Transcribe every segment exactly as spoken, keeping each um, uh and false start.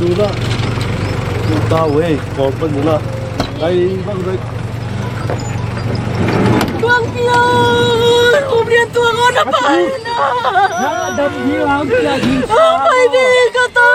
Nuna. Tuta wei, korban nuna. Ai, bang dai. Tuang pian, kum lian tuang on a pai na. Na dam hi ang pia hi. Oh, pai di ka ta.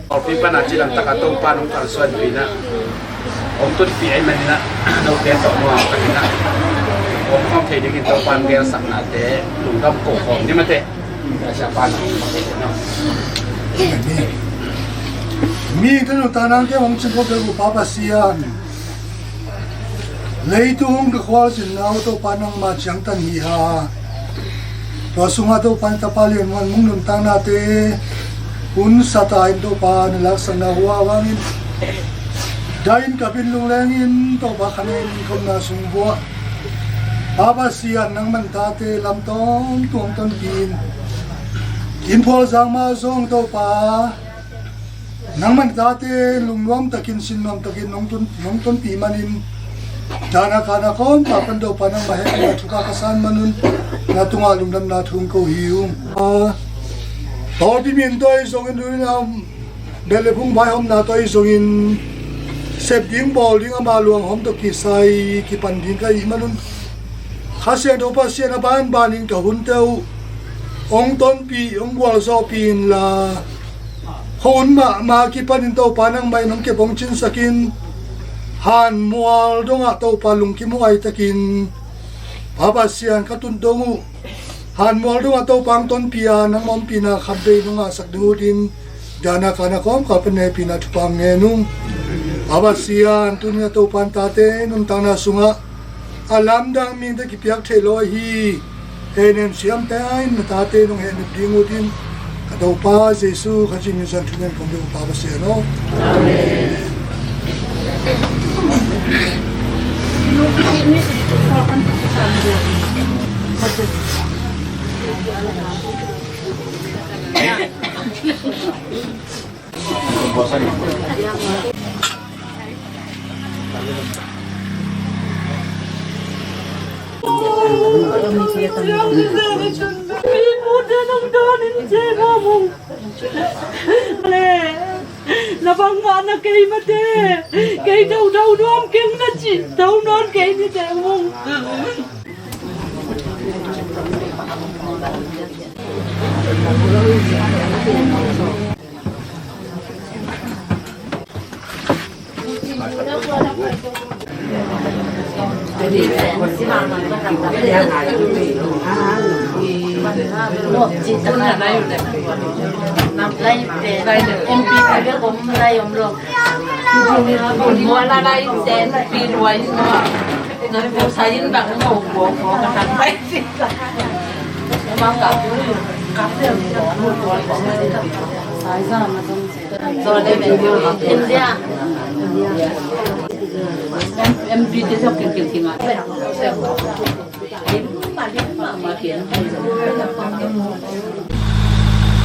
Pawlpi pan a cidam takin Topa nong kalsuanpih in ah, hong tunpih ahih manin ah, note tawh nuam takin ah hong khawm thei dingin Topa hong gelsaknate lungdam ko khawm ni mate. Mihing tanu tanang ke hong cingkop bel uh Pa Pasian, leitung ka khualzinna uh Topa nangmah ciangtan hi a, tua sungah Topa na tapa lian muan mung nuntaknate hun sata in Topa na laksakna uh a vangin, dahin kapin lunglengin Topa khanin komna sung vuah Pa Pasian nangman tate lamtawng tuang tonpih in, innphual zang mah zong Topa nangman tate lungnuam takin sinnuam takin nong tun nong tonpih manin, dahna kahna kawmkal pan Topa nangmah hehpihna thupha ka san manun, na tungah lungdamna thu ko hi ung. Pawlpi min tawh ahi zongin, Behlep hong vaihawmna tawh ahi zongin, sep ding bawl ding ama luanghawm tawh kisai kipan ding ka hih manun, Kha Siangtho Pasian a banbanin ka hunte uh hong tonpih, hong gualzawhpih inla, khuahun mahmah kipanin Topa nangmah in hong kep hong cinsakin, hanmual dongah Topa lungkim hong aitakin, Pa Pasian ka tut dong uh, hanmual dongah Topa hong tonpih a, nangmah ompihna khatvei nong ngahsak ding uh din, dahna kahna kawmkal pan hehpihna thupha ngen ung. Pa Pasian, tuni a Topa na tate nuntakna sungah a lamdang mihingte kipiak theih lo ahi hehnem siamte in na tate nong hehnep ding uh din, ka Topa Jesu Khazih min suang thu ngen kong ding uh Pa Pasian aw. Amen. Na bang mah na kei mate, kei tho tho nuam keng na ci tho nawn kei ni te mung.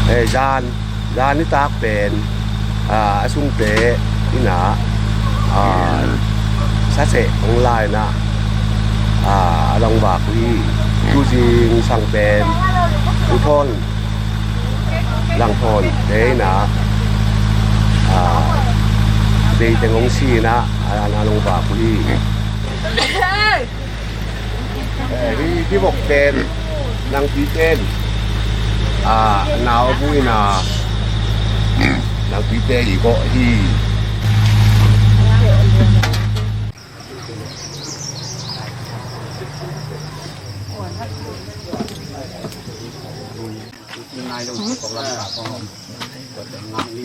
Eh, zan, zan nitak pen, ah, a sungte in ah, ah, saseh hong la in ah, ah, a langvak uh hi. Tuzing sang pen U Thon Langthon te in ah, ah, Beiteng hong si in ah, a, a langvak uh hi. Eh, hih, hih vok pen Nangpi ten, ah, nau bu in ah, Nangpi te i gawh hi.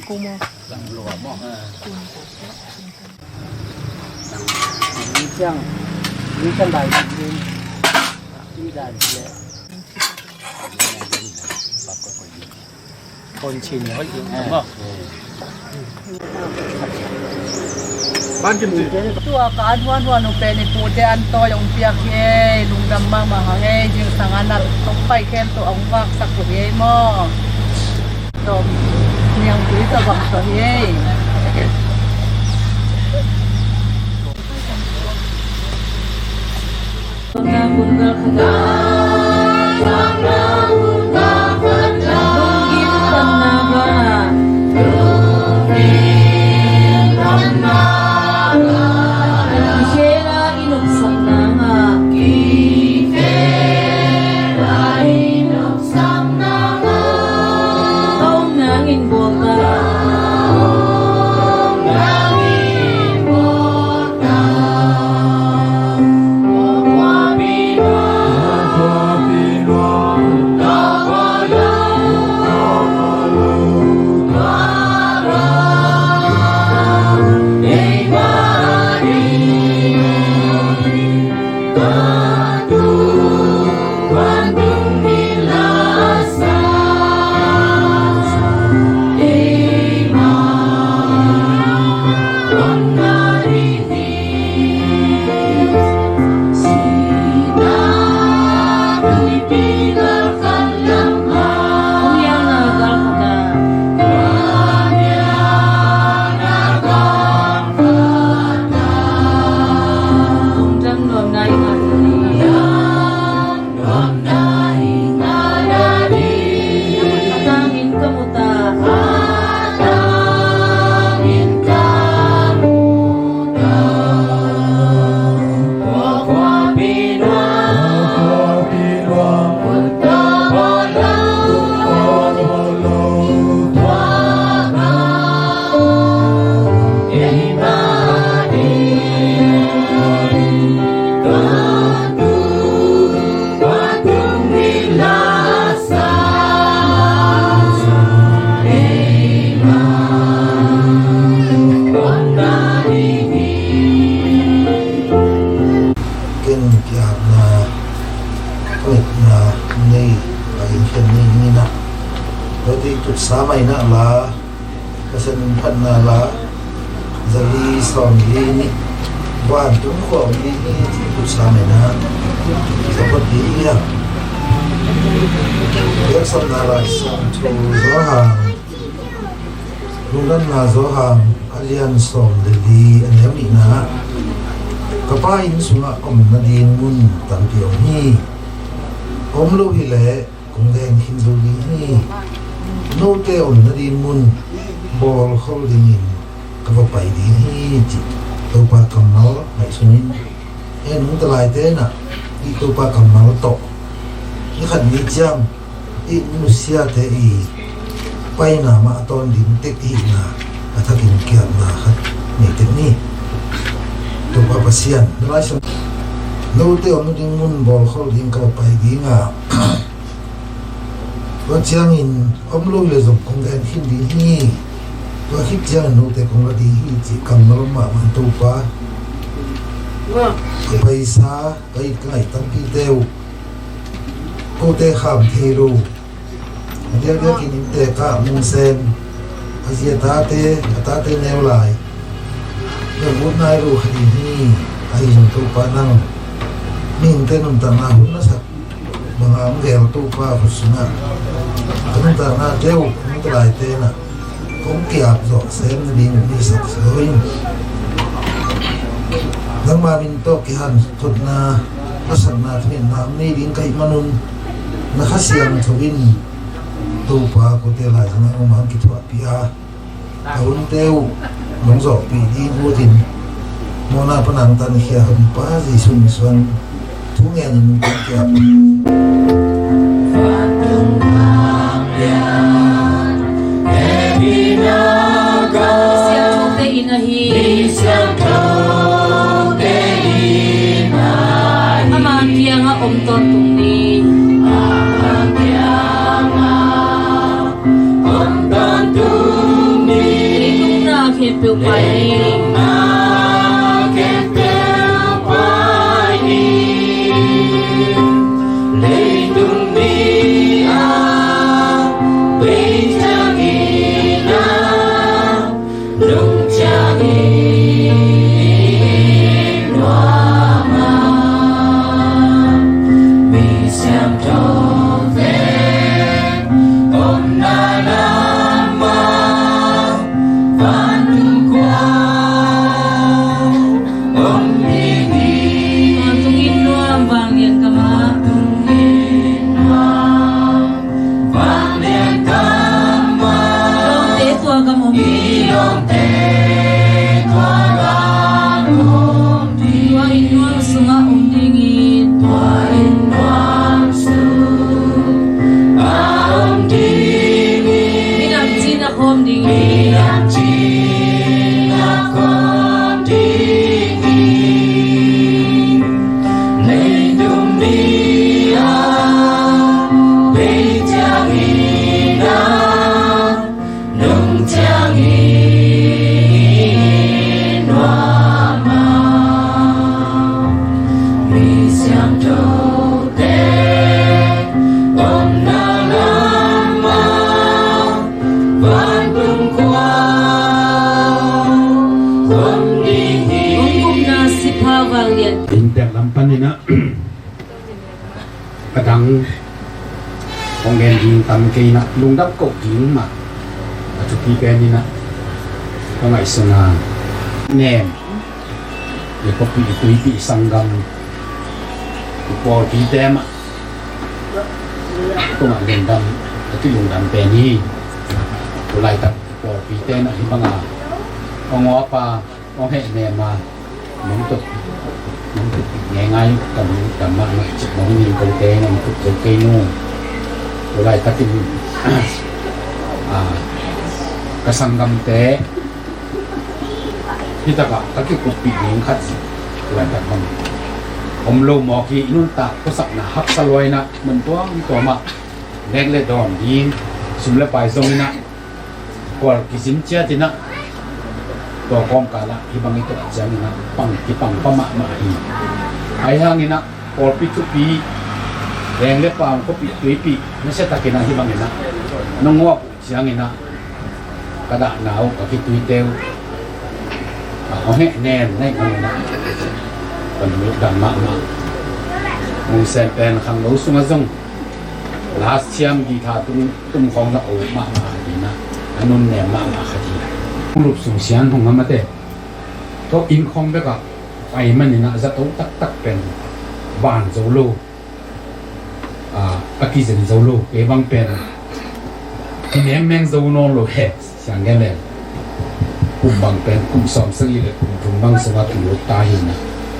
Kum aw. Kum aw. Ni ciang, ni ciang dai ding. Ni dai ding. Kon chin hoih ding maw. Tua ka an huan huan uh pen i pute an tawi hong piak hi ei, lungdam mahmah hang ei, zingsang a nalh tok pai khempeuh a hong vaksak uh hi ei maw. Tawm niangtui tawh bang tawh hi ei. Ken kiapna, koihna nei, a in khen ni ni na. Roti tutsa mai na la, ka sen phat na la, zali sawm li ni, van tung khawm li ni, tutsa mai na, ka pot li ni a. Biak sam na la, sang thu zo hang. Lungdamna Johan a lian sawm le li a neu nihna ah, ka Pa inn sungah om nading mun tampi om hi. Om lo hileh kong gen khin zo ding hi. Note om nading mun bawlkhol dingin ka va pai ding hi, cih Topa kammal ngaihsun in, en hong talaite in ah i Topa kammal tawh i khat ni ciang i nusiate i paina mah a tawn ding tek i hihna a thakin kiapna khat nei tek ni. Topa Pasian, na Lai Siangtho, note om ding mun bawlkhol ding ka va pai ding a, tua ciangin om lo le zong kong gen khin ding hi. Tua khit ciangin note kong la ding hi, cih kammal om mahmah Topa. Ka paisa, ka it ka ngaih tampite uh, kote kham thei lo. A diakdiakin innte kah mung sem, a zi a tate, a tate neu lai, neu ut nai lo kha ding hi. Ahi zong Topa nang, mihingte nuntakna hun na sak banga hong gel Topa khut sungah ka nuntaknate uh, hong talaite in ah kong kiap zawh sem nading mi sak zo in. Nangma min tawh kihanthotna, lasakna, thungetna hong nei ding ka hih manun, na Kha Siangtho in Topa kote lai zongah hong mang kithuahpih a, a hunte uh nong zawhpih ding utin, mawhna pan nang tankhia Honpa Jesuh min suang thu ngenin kong kiap. Siangthote in ahi. Ama kiangah om tawntung ni. Leitung a khempeuh pai ni. Leitung ni a bei ciangin a nung ciangin nuam a, mi siangthote omna lam ah vantung khuaah om ding hi. Vantung in nuam, vanglian kam ah. Vantung in nuam, vanglian kam ah. Lawmte tua gam om ding hi. Lawmte tua gam om ding hi. Tua in nuam sungah om ding hi. Tua in nuam sungah om ding hi. Midang cina khawm ding hi. Midang cina khawm ding hi. Leitung ni a bei ciangin a nung ciangin nuam a, mi siangthote omna lam ah vantung khuaah om ding hi. Hong gupna sipha vanglian. Inntek lam panin a, a dang hong gen ding tam kei in a, lungdam koh ding mah a thupi pen in a, ka ngaihsun a, nem, i khuapi, i tuipi, i sanggam, i pawlpite mah tungah lungdam, a kilungdam pen hi. Tu laitak pawlpite in a hih bang a hong aw a, hong hehnem a, nong tut, nong tut ngeingai, ka lungdam mahmah. Cik nong ning kote nong tut zo kei nu. Tu laitakin, ah, ka sanggamte hih takah ka kikuppih ding khat, tu laitak bang om lo mawk hi. I nuntak khuasakna haksa lua in a, mun tuamtuam ah nek le dawn ding, sum le pai zong in a, kual kizin ciat in a, tua kawmkal ah hih bang i tuah ciangin a, pang, kipang pah mahmah hi. Ahi hangin a, pawlpi thupi, leng le pam, khuapi tuipi nasia takin a hih bangin a nong uap uh ciangin a, ka dahna uh, ka kituite uh, a hong hehnem na hih bangin a, ka lungdam mahmah. Mungsen pen khangno sungah zong last thiam guitar tum, tum khawng na o mahmah khat in a, a nunnem mahmah khat hi. Lup sung sian hong a mate, tua inn khawng bekah pai manin a zato taktak pen ban zo lo, a, a kizen zo lo. Kei bang pen hi mengmeng zo nawn lo he, siang gen leng. Kum bang pen kum sawmsagih le kum thum bang sungah kilut ta hi in a,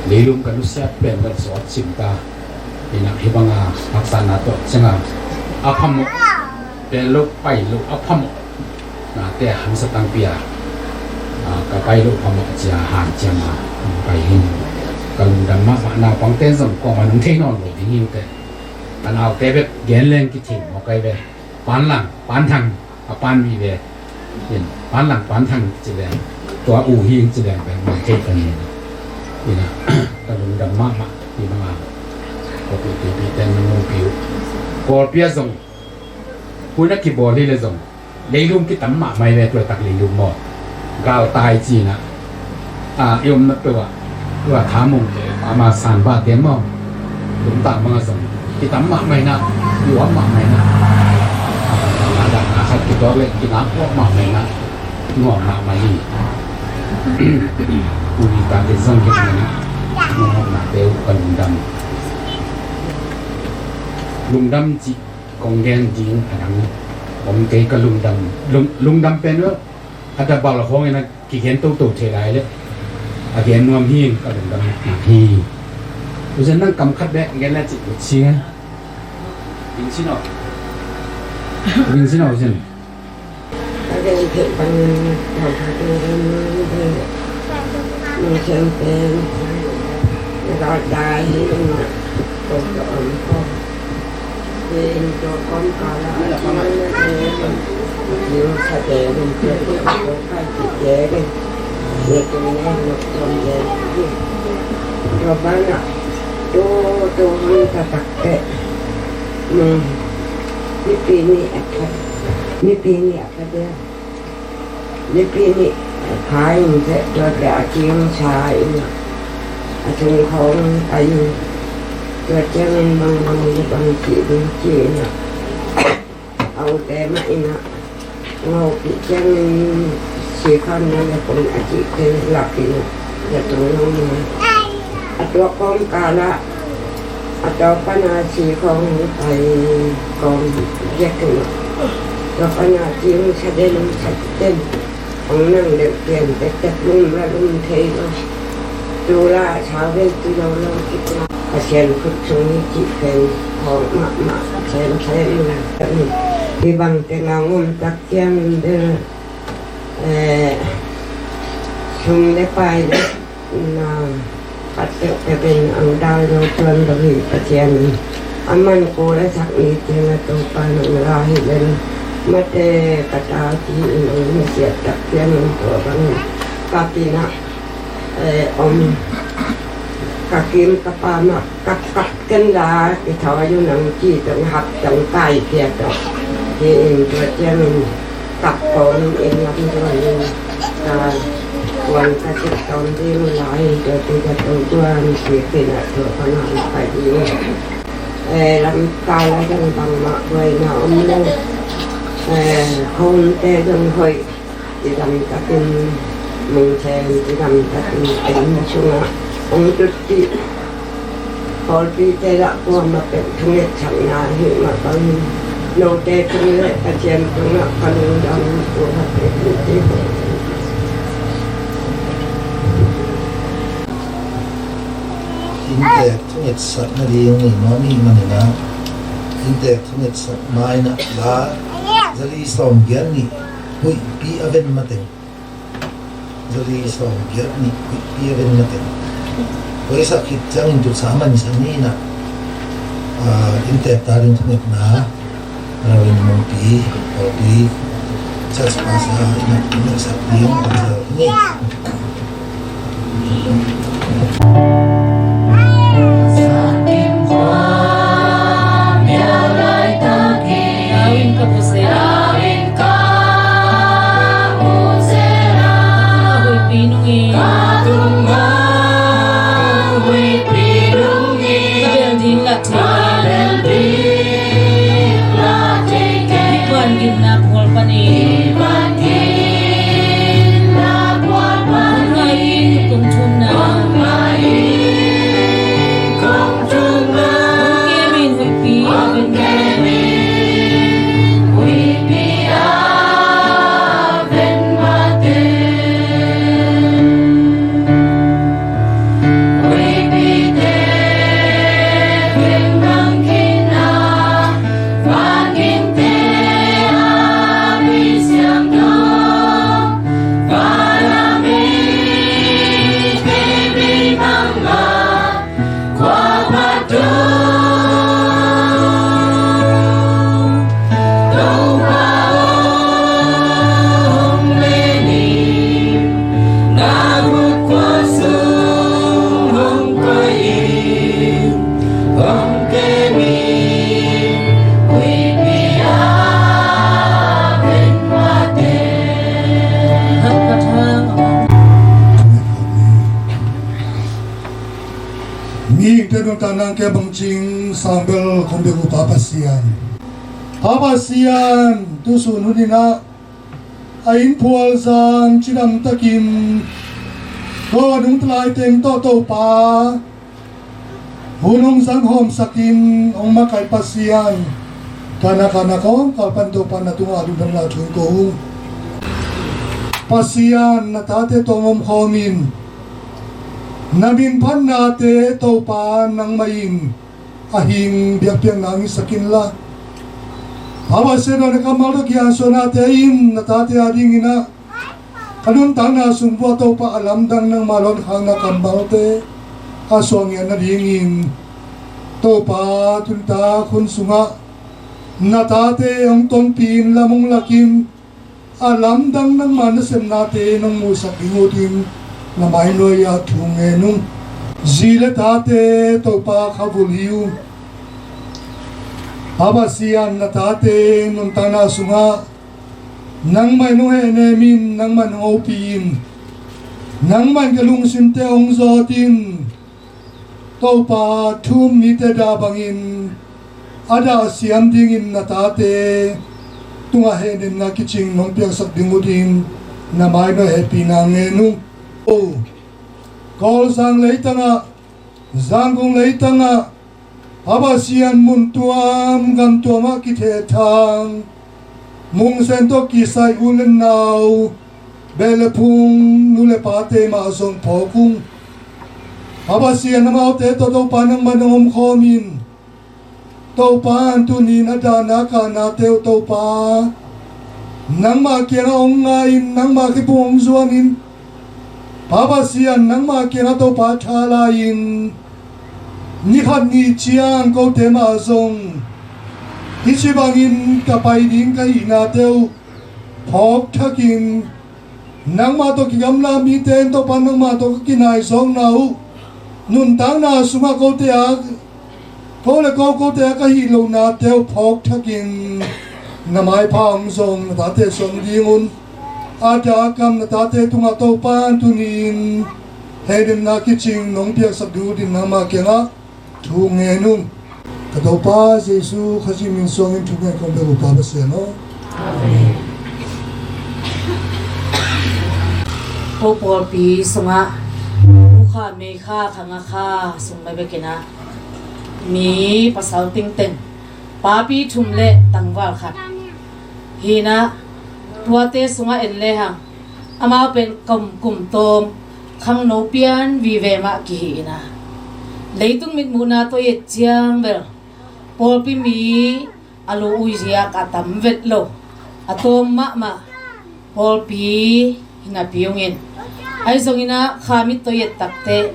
leilung ka nusiat pen ka zawt cim ta. Hi in a, hih banga haksatna tawh cianga a phamawh, pen lo pai lo a phamawh nate a hamsa tangpi a, a, ka pai lo phamawh cia hanciam a hong pai hi in. Ka lungdam mahmah. Naupangte zong kuamah nong thei nawn lo ding hi uh teh. A naute bek gen leng kithei mawk ai ve. Panlang, Panthang, a pan vive. In, Panlang, Panthang ci leng, tua u hi ci leng bek man thei ka hi in a. In a, ka lungdam mahmah. Hih banga khuapi tuipi ten nong umpi uh. Kawlpi ah zong hun a kibawl hi le zong, leilung kitam mahmah hi ve. Tua tak leilung maw, galtai ci in a, a, i omna peuh ah, tua Thamung te, ama Sanba te maw, lungtang bangah zong kitam mahmah hi in a, i uap mahmah hi in a. A, a, a khat kituak le kinap uap mahmah hi in a, nuam mahmah hi. Uni tate zong hi in a, nuam mahmah te uh, ka lungdam. Lungdam cih kong gen ding a dang om kei. Ka lungdam, lung, lungdam pen uh a dabal khawngin a kigen toto thei lai le a gen nuam hi. Ka lungdam hi. Uzen, nang kam khat bek gen le cih ut sia. Vingsin aw. Vingsin aw, uzen. Ka gen theih bangin, ka gen nuam hi. Nang siangpen na galtai hi in a, ko ka om ko. Pen tua kawmkal ah a kiang na e, a kiang sa te lum tua tua ko kai ki te ken. Na tung na nok tuam den hi. Tua banah tu tu hong taktak teh, nung nipi nih a pha, nipi nih a pha dia, nipi nih a pha in teh, tua teh a kingsa in a, a tung khawng a in, tua ciangin bang bang bang cih ding ci in a, a ute mah in a, ngawpih ciangin sikhan na le pon a cih te lak in a, za tung nong in a, a tua kawmkal ah a tua pan a sikhawng pai kawm ziak in a, tua pan a ci hong sa den, hong sa den. Hong nang deuh pian tektek lum la lum thei lo. Tu la sau vei tu lo lo kik ma. Pasian khut sung hi cih pen khawng mahmah sem sem la. Hi bang teng a ngom tak ciangin bel, eh, sum le pai le na khat peuhpeuh in ang dai lo tuan lo hi. Pasian in a man kul a sak ni ciang a Topa nang la hi len, mate ka ta ci in ang masiat tak ciangin tua bangin ka pi na, eh, om ka kim ka pa mah kap kap ken la kithawi un ang ci tong hap tong kai kia tong hi in tua ciangin kap kawmin inn lam duan in, ka kuan ka sik tawm ding uh lai in tua ti ka tong duan si khin ah tua ka ngah ka ding. Eh, lam kal a dang bangmah buaina om lo. Eh, home te dang hoih, cidam takin mungsen, cidam takin inn sungah hong tutti. Pawlpite lah kuamah peuh thungetsakna hih mah bangin note tung le Pasian tungah ka lungdam uh a peuh uh hi. Inntek thungetsak nading ni mawh nih maninah, inntek thungetsak mainah la zali sawm giat nih huihpi a ven mateng. Zali sawm giat nih huihpi a ven mateng. Tua i sak khit ciangin tusa mansa ni inah, ah, inntek ta ding thungetna, Ravin Mungpi, Pawlpi, Church Pastor inah thungetsak ding a zel ni. Mi te nuntakna ke bangcing sangbel kong bek uh Pa Pasian. Pa Pasian, tusun hun inah a inn phual zan cidam takin ko nung talai teng tawh Topa hun hong zang hawmsakin hong makaih Pasian, ka na ka na kawng kalpan Topa na tungah a dum dam la thun ko uh. Pasian, na tate tawng om khawmin na min phatnate Topa nangmah in a hing biakpiakna hong hisak inla, a Pasian aw, na kammal tawh kiansuahnate in na tate a dinginah ka nuntakna sung vuah Topa a lamdang nangmah lawnkhakna kammalte a suah ngiat nadingin Topa tunitak hun sungah na tate hong tonpih in lam hong lakin A lamdang nangma nasepnate nong muhsak ding utin na mai nuai-ah thu ngen ung. Zi le tate Topa kha vul hi ung. Pa Pasian, na tate nuntakna sungah nangmah in hong hehnem in, nangmah in hong hopih in, nangmah in ka lungsimte hong zawt in. Topa, thu-um mite dah bangin a dah siam dingin na tate tungah hehnemna kicing nong piaksak ding utin na mai nuai-ah hehpihna ngen ung. O, Kawlzang leitangah, Zangkong leitangah, Pa Pasian, mun tuam gam tuamah kithehthang, Mungsen tawh kisai u le nau, beh le phung, nu le pate mah zong phawk ung. Pa Pasian, amaute tawh Topa nangmah nong omkhawm in. Topa, tuni-in a dahna kahnate uh Topa, nangmah kiangah hong ngai-in, nangmah kiphung hong zuanin. Pa Pasian, nangmah kiangah Topa tha lai-in, ni khat ni ciang kote mah zong hih ci bangin ka pai ding ka hihnate uh phawk thakin, nangmah tawh kigamla mite in Topa nangmah tawh ka kinaizawkna uh nuntakna sungah kote a, ko le ko, kote a ka hih lohnate uh phawk thakin na maipha hong zong na tate suang ding un. A dah a kam na tate tungah Topa tuni-in hehnemna kicing nong piaksak ding utin nangmah kiangah thu ngen ung. Ka Topa Jesu Khazih min suangin thu ngen kong bek uh Pa Pasian aw. Amen. Ko pawlpi sungah ukha, meikha, khangakha sung mah bekin ah mi pasal tingteng, papi thum le tangval khat hi-in ah, tuate sungah en lehang amau pen kum, kum tawm khangno pian vive mah kihi-in ah, leitung mitmuhna tawh i et ciang bel pawlpi mi a lu-ui ziak a tam vet lo, a tawm mahmah pawlpi hi napi hong in. Ahi zongin ah kha mit tawh i et takteh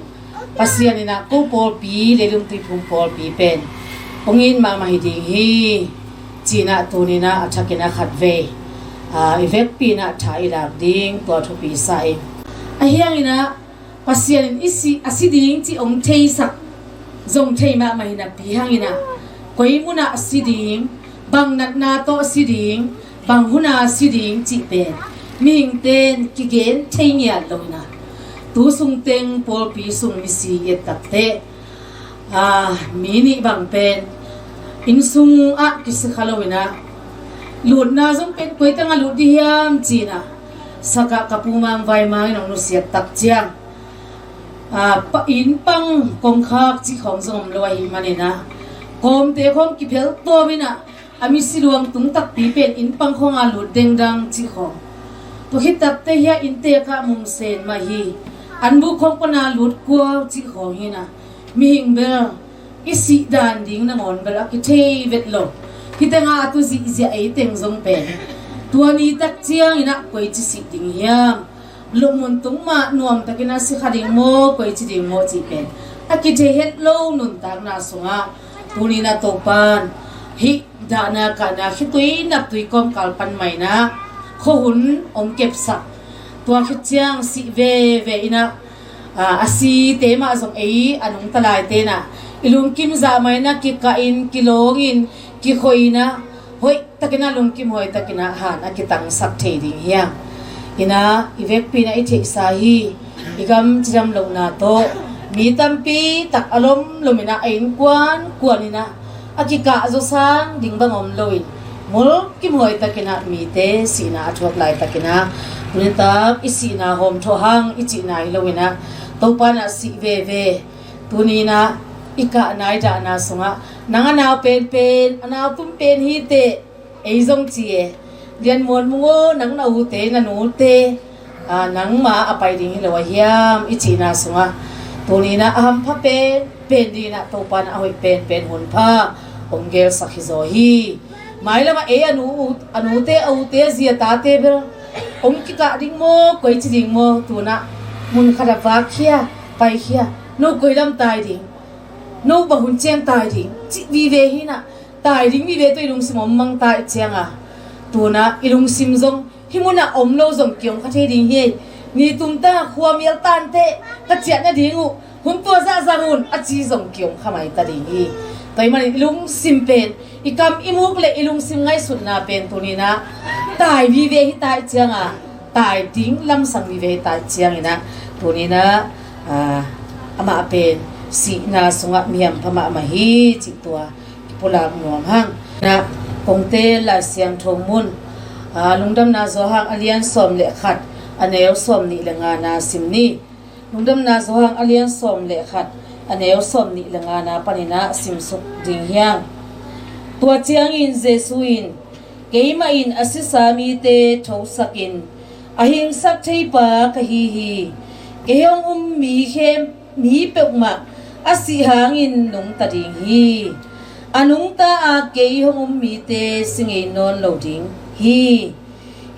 Pasian in ah ko pawlpi, Leilung Tuiphum pawlpi pen hong it mahmah hi ding hi, ci-in ah tuni-in ah a thakin ah khatvei, aa, i vekpi-in ah tha i lak ding tua thupi sa ing. Ahi hangin ah Pasian in i si, a si ding cih hong theisak zong thei mahmah hi napi hangin ah, koi munah a si ding, bang natna tawh a si ding, bang hunah a si ding cih pen mihingte in kigen thei ngiat lo-in ah, tu sungteng pawlpi sung misi i et takteh, aa, mi nih bang pen inn sungah kisi kha lo-in ah, lutna zong pen koi tengah lut dih hiam ci-in ah, sakah ka pu Mang Vai Mang in hong nusiat tak ciang, aa, pa, inn pang kongkhak cih khawng zong om lo ahih manin ah, kawmte khawng kiphel tuam in ah, a misi luang tung takpi pen inn pang khawng a lut dengdang cih khawng. Tua khit takteh hiah innte kah Mungsen mah hi, an buk khawng pan a lut kual cih khawng hi-in ah, mihing bel i sih dan ding nangawn bel a kithei vet lo. Hih tengah a tu zihziah ei teng zong pen tua ni tak ciangin ah koici sih ding hiam, lupmun tung mah nuamtakin a si kha ding maw, koici ding maw cih pen a kithei het lo nuntakna sungah, tuni-in ah Topa'n hih dahna kahna khitui naptui kawmkal pan mah in ah khuahun hong kepsak. Tua khit ciang sih veve in ah, aa, a site mah zong ei a nungta laite in ah i lungkim zah mah in ah kikahin, kilawngin, kikhoihin ah, hoih takin ah, lungkim huai takin ah han a kitangsak thei ding hi hang. In ah i vekpi-in ah i theihsa hi. I gam cidam lohna tawh mi tampi tak a lomlom in ah, a innkuan kuan in ah, a kikahzaw sang ding bang om lo-in, mulkimhuai takin ah mite sihna a thuak laitakin ah, tuni tak i sihna hawmthawh hang i cihna hi lo-in ah, Topa'n ah sih veve. Tuni-in ah i kahna, i dahna sungah, nang a nau penpen, a nau tum pen hi teh, ei zong ci e. Lian Muan Mung aw, nang na ute, na nute, aa, nangmah a pai ding hi lo a hiam, i cihna sungah, tuni-in ah a hampha penpen dingin ah Topa'n a hoih penpen hunpha hong gelsak hi zaw hi. Mailamah ei a nu, a nute, a ute, a zi, a tate bel hong kikah ding maw, koici ding maw, tu-in ah mun khat ah vak khia, pai khia, no koi lam tai ding, no bang hun ciang tai ding, cih vive hi-in ah, tai ding vive tawh i lungsim om mang ta i ciang a, tu-in ah i lungsim zong Hih munah om lo zong kiom kha thei ding hi. Ni tumta khuamial tante ka ciah nading uh hun tua zahzah un a ci zong kiom kha mai ta ding hi. Tua ahih manin i lungsim pen, i kam i muk le i lungsim ngaihsutna pen tuninah tai vive hi ta ih ciangah, tai ding lamsang vive hi ta ih cianginah tuninah ah, amah pen sihna sungah mihampha mahmah hi cih tua kipulak nuam hang. Na, kongte Lai Siangtho mun, ah, Lungdamna Johan a lian sawm le khat, a neu sawm nih le ngana sim ni. Lungdamna Johan a lian sawm le khat, a neu sawm nih le ngana paninah simsuk ding hiang. Tua ciangin Jesu in, "Keimah in a sisa mite thosakin a hingsak theipa ka hi hi. Kei hong um mi khem mi peuhmah a sih hangin nungta ding hi. A nungta a kei hong um mite si ngei nawn lo ding hi.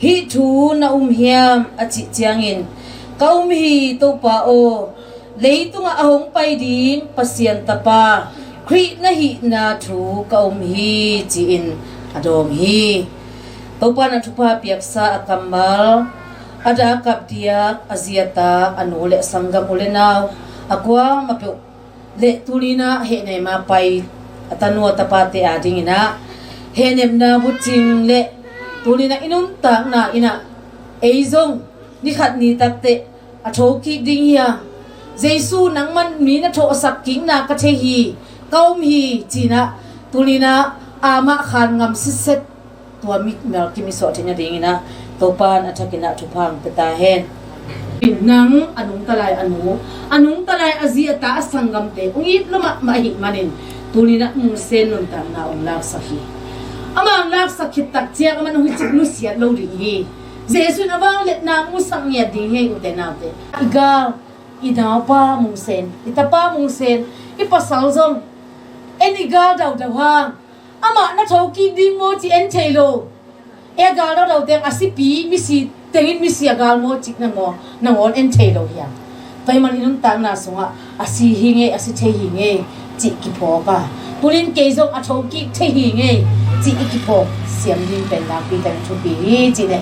Hih thu na um hiam?" a cih ciangin, "Ka um hi, Topa aw. Leitungah a hong pai ding Pasian Tapa Khrih na hihna thu ka um hi," ci-in a dawng hi. Topa na thupha piaksa a kammal, a dah a kap diak, a zi a ta, a nu le sanggam u le nau, a kuamah peuh le tuninah hehnema pai a tanu a tapate a dinginah hehnepna bucing le tuninah i nuntakna inah ei zong ni khat ni takteh a thokik ding hi a, Jesu nangman mi na thawhsak kikna ka thei hi, ka um hi cinah tuninah amah khan ngam sitset. Tua mi Malkim i suah theih nadinginah Topa in a thakinah thupha hong pia ta hen. Nang a nungta lai a nu, a nungta lai a zi a ta a sanggamte hong it lua mahmah ahih manin tuninah Mungsen nuntakna hong laksak hi. Amah hong laksak khit tak ciang amah hong hi cik nusiat lo ding hi. Jesu in a vangliatna musak ngiat ding hi, ute naute. I gal, i naupa Mungsen, i tapa Mungsen, i pasal zong en i gal daudau hang. Amah na thokik ding maw ci en thei lo. E a gal daudau teng a sipi misi tengin misi a gal maw cik nangawn, nangawn en thei lo hiam? Tua ahih manin i nuntakna sungah a si hi ngei, a si thei hi ngei cih kiphawk a, tunin kei zong a thokik thei hi ngei cih i kiphawk siam ding pen nakpi takin thupi hi cih le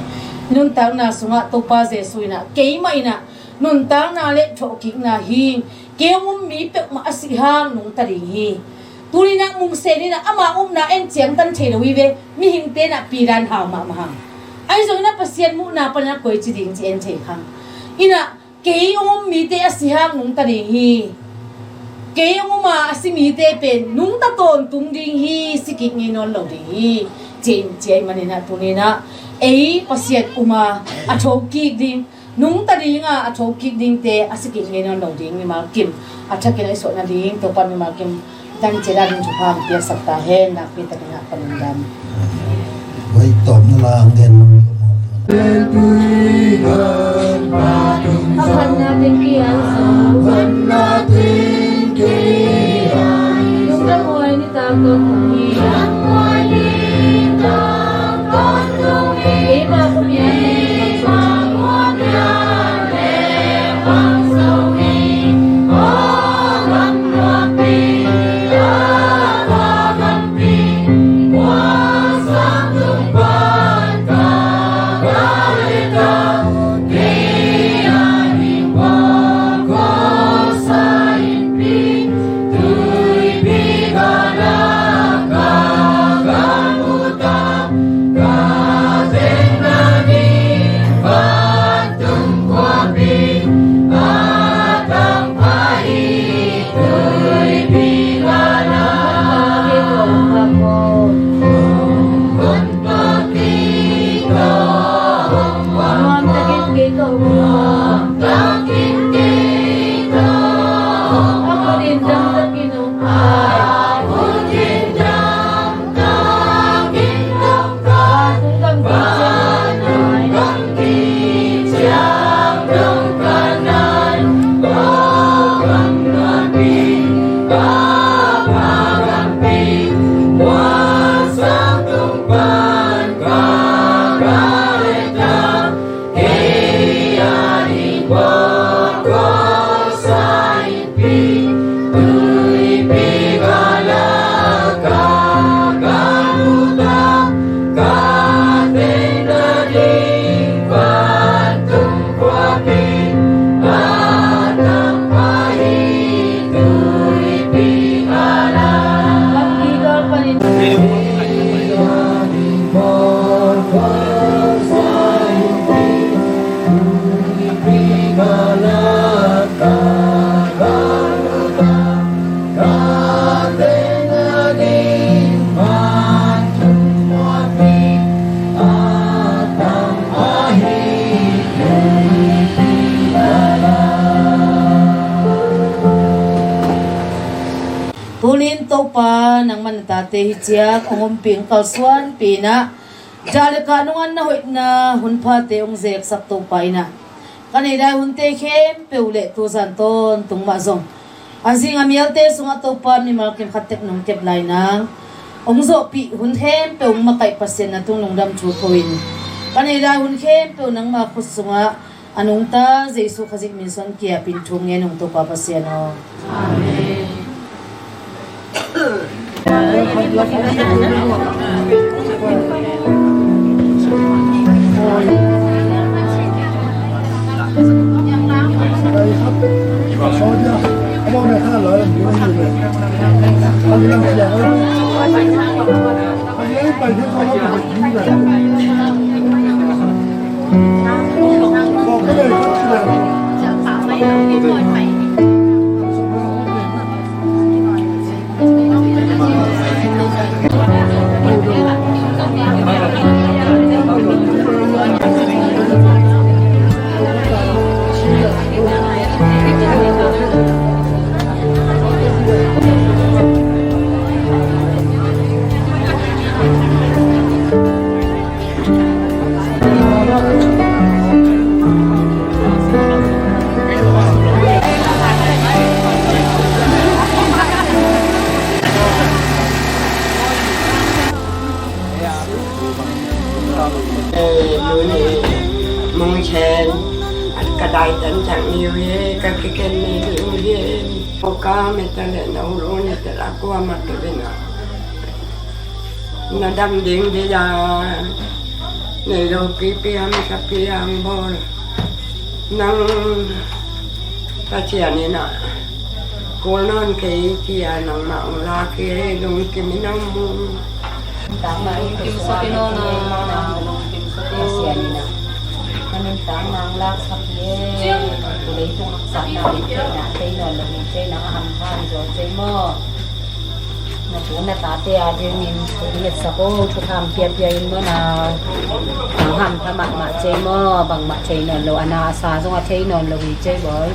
i nuntakna sungah Topa Jesu inah keimah inah nuntakna le thawhkikna hi. Kei hong um mi peuhmah a sih hang nungta ding hi. Tuninah Mungsen inah ama upna en ciangtan thei lo hi ve. Mihingte inah pidan hau mahmah hang. Ahi zongin a Pasian muhna panin a koici ding ci en thei khang. Inah kei hong um mite a sih hang nungta ding hi. Kei hong um a a si mite pen nungta tawntung ding hi, si kik ngei nawn lo ding hi. Ci-in ci ahih maninah tuninah ei Pasian um a a thokik ding, nungta dinga a thokik dingte a si kik ngei nawn lo ding mimal kim a thakin a i suah nading Topa mimal kim i tan ciat a ding thupha hong piaksak ta hen. Nakpi takin a ka lungdam. Vai tawm na la ang den. A phatna teng kiang lungdam huai nitak tawh kong hi. Ei pa khuamial Topa, nangman na tate hi ciang hong ompih, hong kalsuanpih in ah, dah le kah nungah na hoihna hun phate hong zeksak Topa in ah, ka nei lai hunte khempeuh le tuzan tawntung mah zong a zing a mialte sungah Topa mimal kim khat tek nong kep lai nang, hong zawhpih hun khempeuh hong makaih Pasian na tung lungdam thu ko in, ka nei lai hun khempeuh nangma khut sungah a nungta Jesu Khazih min suang kiapin thu ngen ung Topa Pasian aw. Amen. Mungchen, ka dai tan chang ni ue, ka kiken ni ue. Oka meta le na ulu ni te la kua ma te le na. Na dam ding ding a, nei lo pipi hong ka piang bawl. Nang Pasian in ah kul nawn kei ci a, nangmah hong lak hi, lungkim in hong mu. Lungkim sak in aw na, lungkim sak in. Pasian in ah na nuntakna hong laksak hi. Leitung haksatna, leitung haksatna tei nawn lo hi, tei nang a hampha hi zaw tei maw. Na tu na tate a dingin thu ngetsak o, thupha piapia in maw na. Nang hampha mahmah cei maw, bangmah thei nawn lo, a na a sa zong a thei nawn lo hi cei bawi.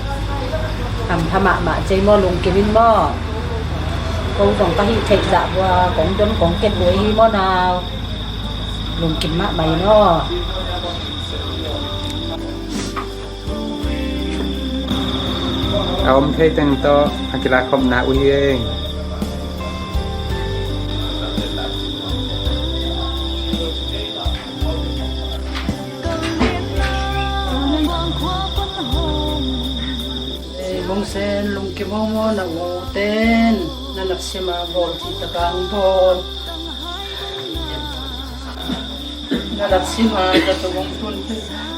Hampha mahmah cei maw, lungkim in maw. Ko zong ka hih theih zah bua kong don kong ket buai hi maw na. Lungkim mahmah in aw. A om thei teng tawh a kilakkhopna uh hi ei. Ei, Bungsen, lungkim aw maw, na u ten na naksima bawl cih takah hong bawl. Na naksima ka tung hong tun,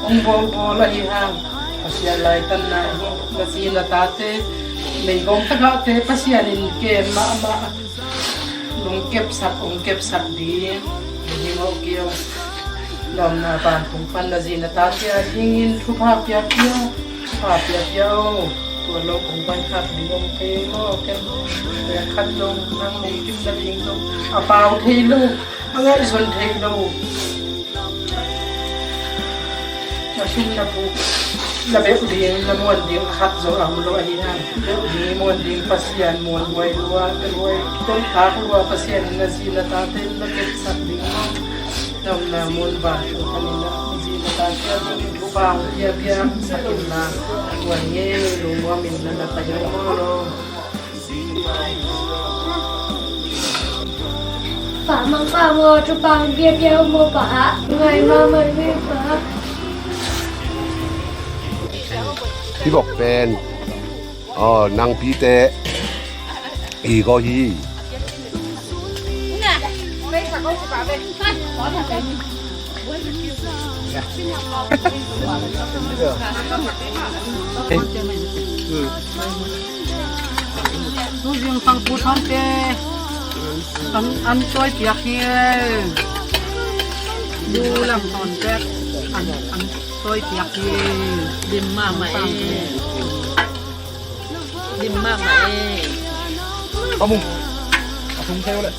hong bawlbawl ahi hang, Pasian laitanna hi. Na zi na tate meigong tagahte Pasian in kem mahmah. Lungkepsak, hong kepsak ding. Ding hong kio. Lawmna vantung pan na zi na tate a dingin thupha piapia. Thupha piapia o. Tua lo kong pai khat ding hong kei maw, ken. Tua khat lo, nang lungkimna ding lo. A pau thei lo. A ngaihsun thei lo. Na sum na pu, na beuh ding, na muan ding khat zong a om lo ahi hang. Beuh ding, muan ding Pasian, muan huai lua, beuh huai, tongkhak lua Pasian in na zi na tate na kepsak ding. Nopna mun vantung panin na zi na tate a dingin thupha piapia sak in la. Huai nge, lungmuang in na na pai lo maw lo. Pa mangpha maw, thupha piapia maw pa. Ngai mahmah ve pa. Hi bok pen. Aw, nang pite. I ko hi. Tuzing pangput hongte an, an tawi piak hi. Du lam tawn pek an, an tawi piak hi. Dim mahmah e. Dim mahmah e. A mung a sung theu le.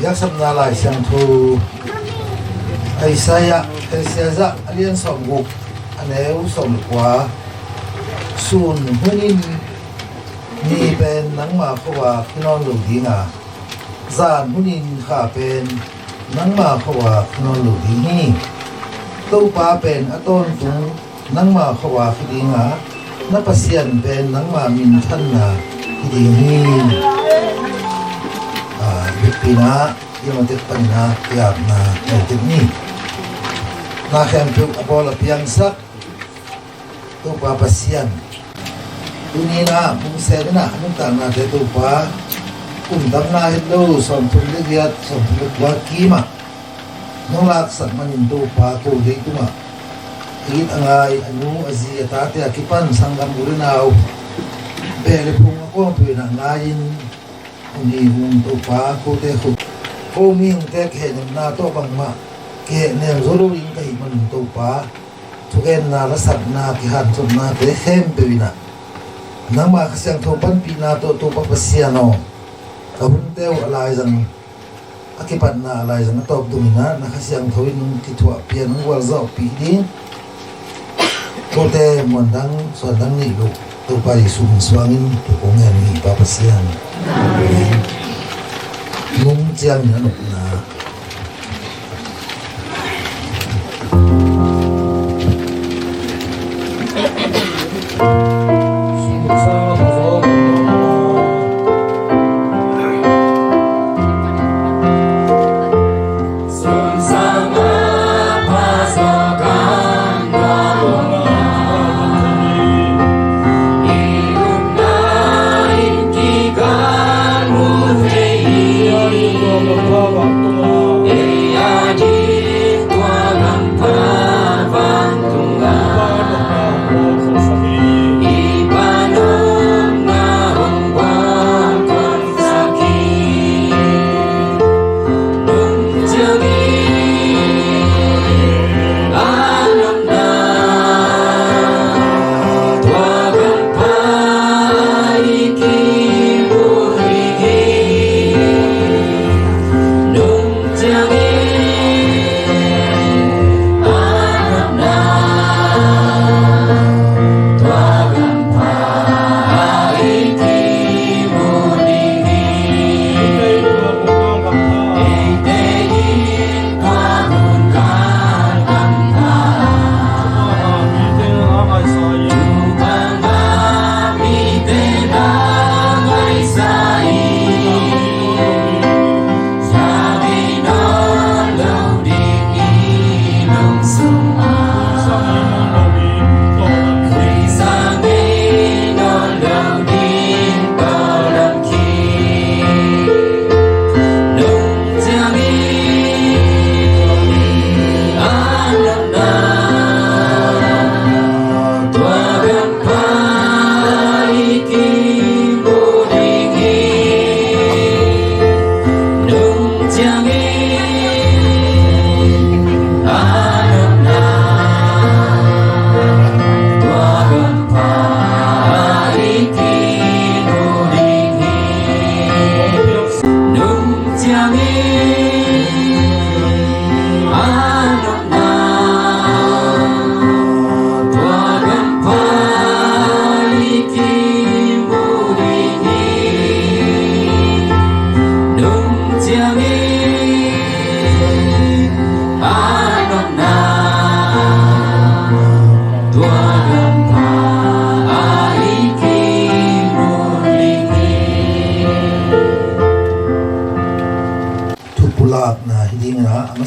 Biaksapna Lai Siangtho Isaiah, Isaiah a lian sawmguk, a neu sawmkua. Sun hunin ni pen nangma khua kinawn lo dinga, zan hunin kha pen nangma khua kinawn lo ding hi. Topa pen a tawntung nangma khua hi dinga, na Pasian pen nangma minthanna hi ding hi. A, i biakpiakna, i matek panna, i apna, i matek ni. Na khempeuh a bawl a piangsak Topa Pasian. Tuni-in ah, bung senin ah, a nuntaknate Topa, kum tamna het lo, sawmthum le giat, sawmthum le kua kim ah nong laksak manin Topa, ko leitungah a it a ngai, a nu, a zi, a tate a kipan sanggam u le nau, beh le phung a kuangpih in ah ngai-in hong hi ung Topa, kote khut, ko mihingte kihehnemna tawh bangmah kihehnem zo lo ding ka hih manin Topa, thugenna, lasakna, kihanthotnate khempeuh in ah nangma Kha Siangtho panpihna tawh Topa Pasian aw, ka hunte uh a laizang, a kipatna a laizang a tawp dongin ah na Kha Siangtho in hong kithuahpih, hong gualzawhpih ding. Kote muandang suandang neih loh Topa Jesuh min suangin thu kong ngen hi, Pa Pasian. Amen. Nung ciangin a nopna.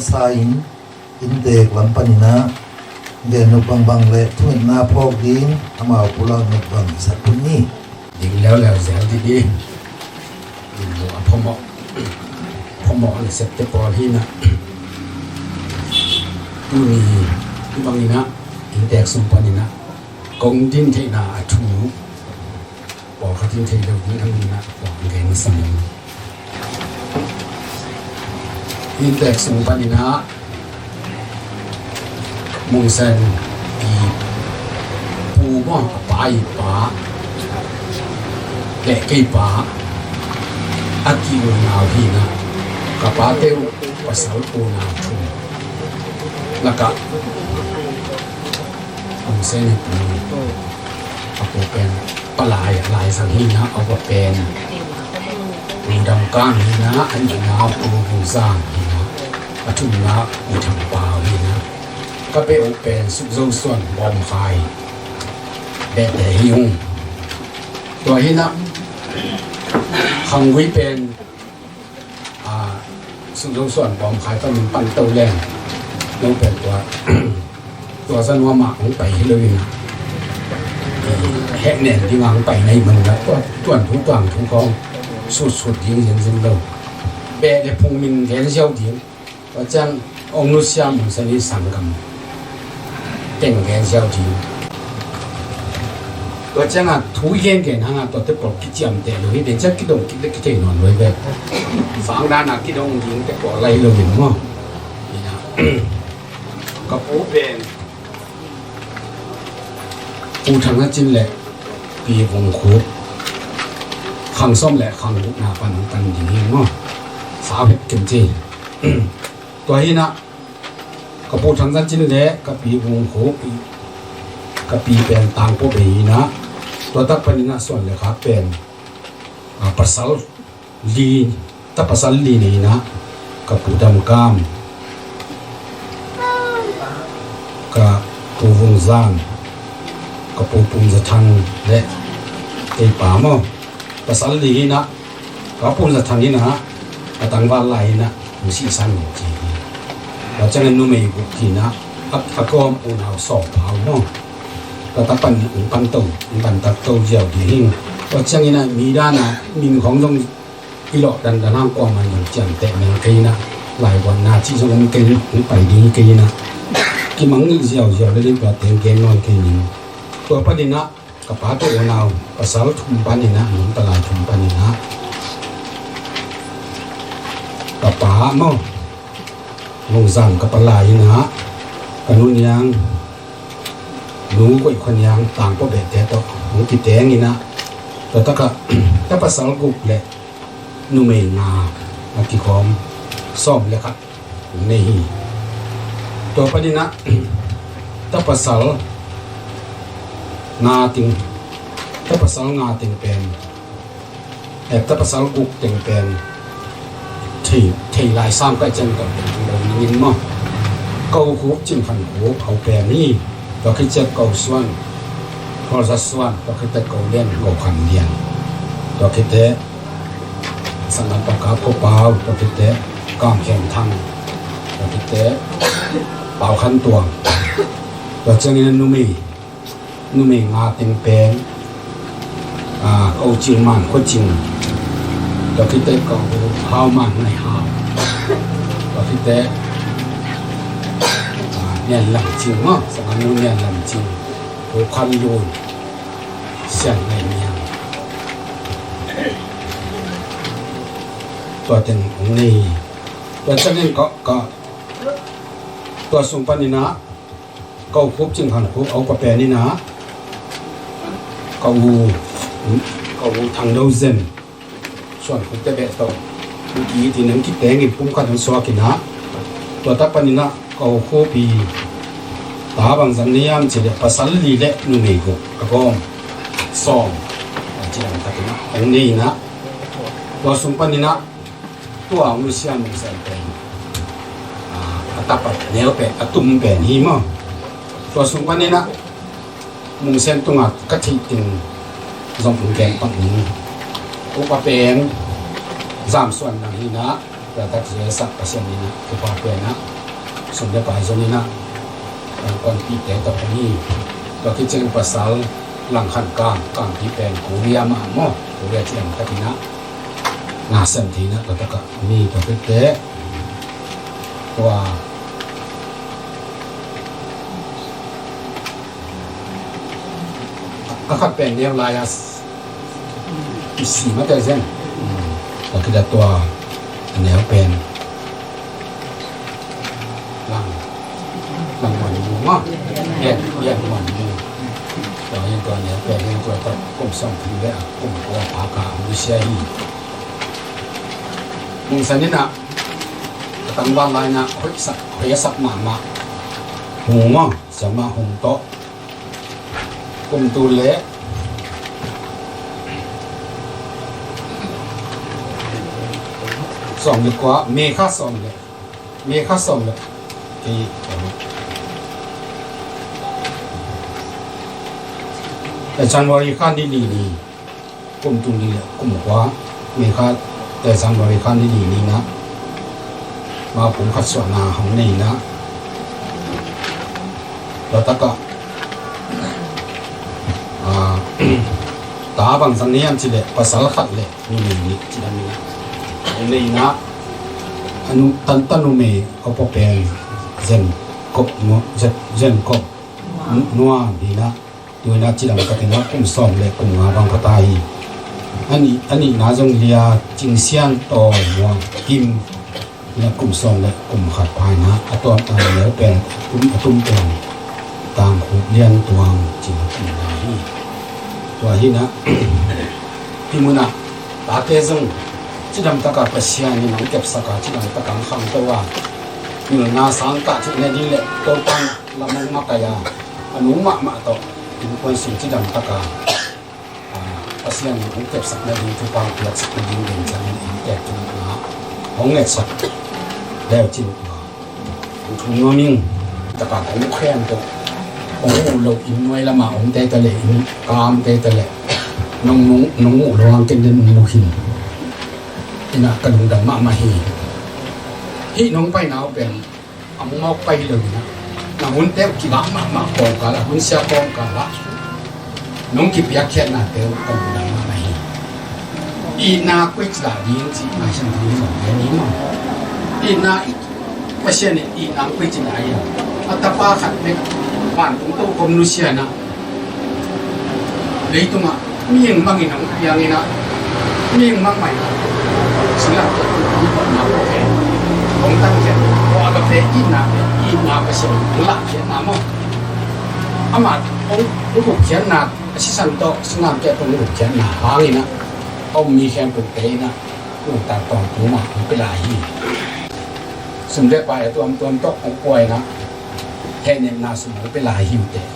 Sa in inntek lam panin ah gen nop bangbang le thungetna phawk ding amau pulak nop bang i sak phot ni. Ding leuleu zel dih ding. Ding lo a phamawh, phamawh a nasepte pawl hi in ah, tuni hi bangin ah inntek sung panin ah kong din theihna a thu pawlkhat in thei lo ding a min ah kong gen sam ing. Inntek sung panin ah Mungsen i pu maw, a pa i pa le kei pa a ki-unau hi in ah, ka pate uh pasal unau thum lakah Mungsen i pu, a pu pen Palai, a laizang hi in ah, a upa pen Pu Dam Kam hi in ah, a nihna Pu Vung Zang hi in ah, a thumna Pu Thang Pau hi in ah, ka beh uh pen Suk Zo Suan Bawm Khai beh te hi ung. Tua hi in ah Khang Gui pen, a, Suk Zo Suan Bawm Khai panin pan to leng, no pen tua, tua za nuam ah hong pai hi lo in ah, hehnem ding a hong pai na hih manin ah, tua tuan thu tuang thu khawng sutsut ding zenzen lo. Beh le phung min gen ziau ding. Tua ciang ong nusia Mungsen i sanggam teng gen ziau ding. Tua ciang a thu i gengen hang a tuate pawl kiciamteh lo hi, den ciang kidong kik le kithei nawn lo hi ve. Sang dan a kidong dingte pawl lai lo hi maw. Hi in ah, ka pu pen Pu Thang Za Cin le Pi Vung Khup, khang sawm le khang gukna pan hong pan ding hi maw. Sau het ken ci. Tua hi in ah, ka Pu Thang Za Cin le ka Pi Vung Khup, ka pi pen Tang Pua Bei hi in ah, tua tak panin ah suan le khak pen, a, pasal li, ta pasal li nei in ah, ka Pu Dam Kam, ka Pu Vung Zan, ka Pu Pum Za Thang le kei pa maw. Pasal li hi in ah, ka Pum Za Thang hi in ah, a tangval lai hi in ah, hong sihsan ci hi. Tua ciangin numei guk hi in ah, a, a kawm unau sawm pha uh maw. Tua tak pan, pan to, pan tak to ziau ding hi. Tua ciangin ah mi dan a min khawng zong i lawh dandan hang kuamah in zong ciamteh mel kei in ah, laivuanna cih zong om kei in, hong pai ding hi kei in ah, kimang ziauziau le ding tua teng gen nawn kei ning. Tua panin ah ka pate unau pasal thum panin ah, nung palai thum panin ah, ka pa maw, Lungzam ka palai in ah, ka nu Niang, nu Koih Khua Niang, Tang Pua Behte tawh hong kiteng in ah, tua tak ah ta pasal guk le numei nga a kikhawm sawm le khat hong nei hi. Tua panin ah ta pasal nga teng, ta pasal nga teng pen, eh, ta pasal guk teng pen thei, thei lai sam ka ciang tawh teng lo ning in maw. Ko Khup, Cing Khan Khup, a u pen hi. Tua khit ciang Ko Suan, Khual Za Suan, tua khit teh Ko Lian, Ko Khan Lian, tua khit teh Sangam Paka Ko Pau, tua khit teh Kam Khen Thang, tua khit teh Pau Khan Tuang. Tua ciangin a numei, numei nga teng pen, ah, Ko Cing Man Khua Cing, tua khit teh Ko Hau Man Ngai Hau, tua khit teh, ah, Nian Lam Cing maw, Sangam Nu Nian Lam Cing, Ko Khan Lun, Sian Ngai Niang. Tua teng hong nei hi. Tua ciangin ka, ka, tua sung panin ah Ko Khup, Cing Khan Khup a upa pen in ah, ka u, ka u Thang Do Zen, Suan Khup te beh tawh, u ki ti nang kiteng in pumkhat hong suak in ah, tua tak panin ah Ko Khup i ta bang zang nei hiam cih leh pasal li le numei guk a kawm sawm, a ci dang takin ah hong nei in ah, tua sung panin ah tua Mungsen, Mungsen pen, ah, a tapa neu pen, a tum pen hi maw. Tua sung panin ah Mungsen tungah ka theih teng zong hong gen pak ning. Upa pen Zam Suan Nang hi in ah, tua tak zia sak Pasian in ah, upa pen ah Sum le pai zong in ah, innkuanpihte tawh kong hi. Tua khit ciang pasal langkhat kang, kangpi pen Korea mah maw, Korea ciang takin ah na sem thei in ah, tua takah mi tua khit teh tua a khat pen neu lai-a i si mate zen. Tua khit a tua a neu pen lang, lang muan mu maw. Bian, bian muan mu. Tua hi tua neu pen hi tua kum sawmthum le kum kua pha ka mu sia hi. Mungsan in ah a tangval lai-in ah hoih sak, hoih a sak mahmah Hung maw, siamah Hung tawh kum tul le sawm le kua, May kha sawm le, May kha sawm le kei, eh, January kha ni li ni, kum tul ni le kum kua, May kha, eh, January kha ni li ni in ah, ma kum khat suahna hong nei in ah, tua takah, ah, ta bang zang nei hiam cih leh pasal khat le numei nih ci dan in ah, hong nei in ah, a nu, tan, ta numei a pua pen Zen Kop, Zen, Zen Kop Nuam hi in ah, tu in ah cidam takin ah kum sawm le kum nga bang pha ta hi. A nih, a nihna zong Lia Cing Sian Taw Muang Kim in ah kum sawm le kum khat pha in ah, a tuam, a neu pen, a tum, a tum pen Tang Khup Lian Tuang ci in ah kum na hi. Tua hi in ah hih mun ah tate zong cidam takah Pasian in hong kepsak a, cidam takah hong khangto a, pilna sang kah theihna ding le Topa in lam hong makaih a, a nu mahmah tawh innkuan sung cidam takah, ah, Pasian in hong kepsak nading, thupha hong piaksak nading den ciangin inntek tung ah hong ngetsak leu cin tua hong thum nuam ing. Takah kong khempeuh hong uh loh inn nuai lamah omte ta leh, inn ka omte ta leh nong, nong, nong uh loh hang ken den mu khin in ah ka lungdam mahmah hi. Hih nong paina uh pen a mawk pai hi lo in ah, na hunte uh kibang mahmah kawmkal ah, hun sia kawmkal ah nong kipiakkhiatnate uh ka lungdam mahmah hi. Itna koici lah ding cih Lai Siangtho in zong gen hi maw. Itna, Pasian in itna koici lah hi a, a tapa khat bek vantung tokhom nusia in ah, leitungah mihing mangin hong piang in ah, mihing mang mah in ah, singlamteh tung hong pawtna pawh khen, hong tang khen, tua agape itna, itna Pasian hong lahkhiatna maw. Amah hong, hong gupkhiatna, a sisan tawh singlamteh tawh hong gupkhiatna hangin ah, a om mi khempeuhte in ah nuntak tawntung mah hong pia lai hi. Sum le pai a tuamtuam tawh hong pua in ah, hehnepna sum hong pia lai hi uh teh.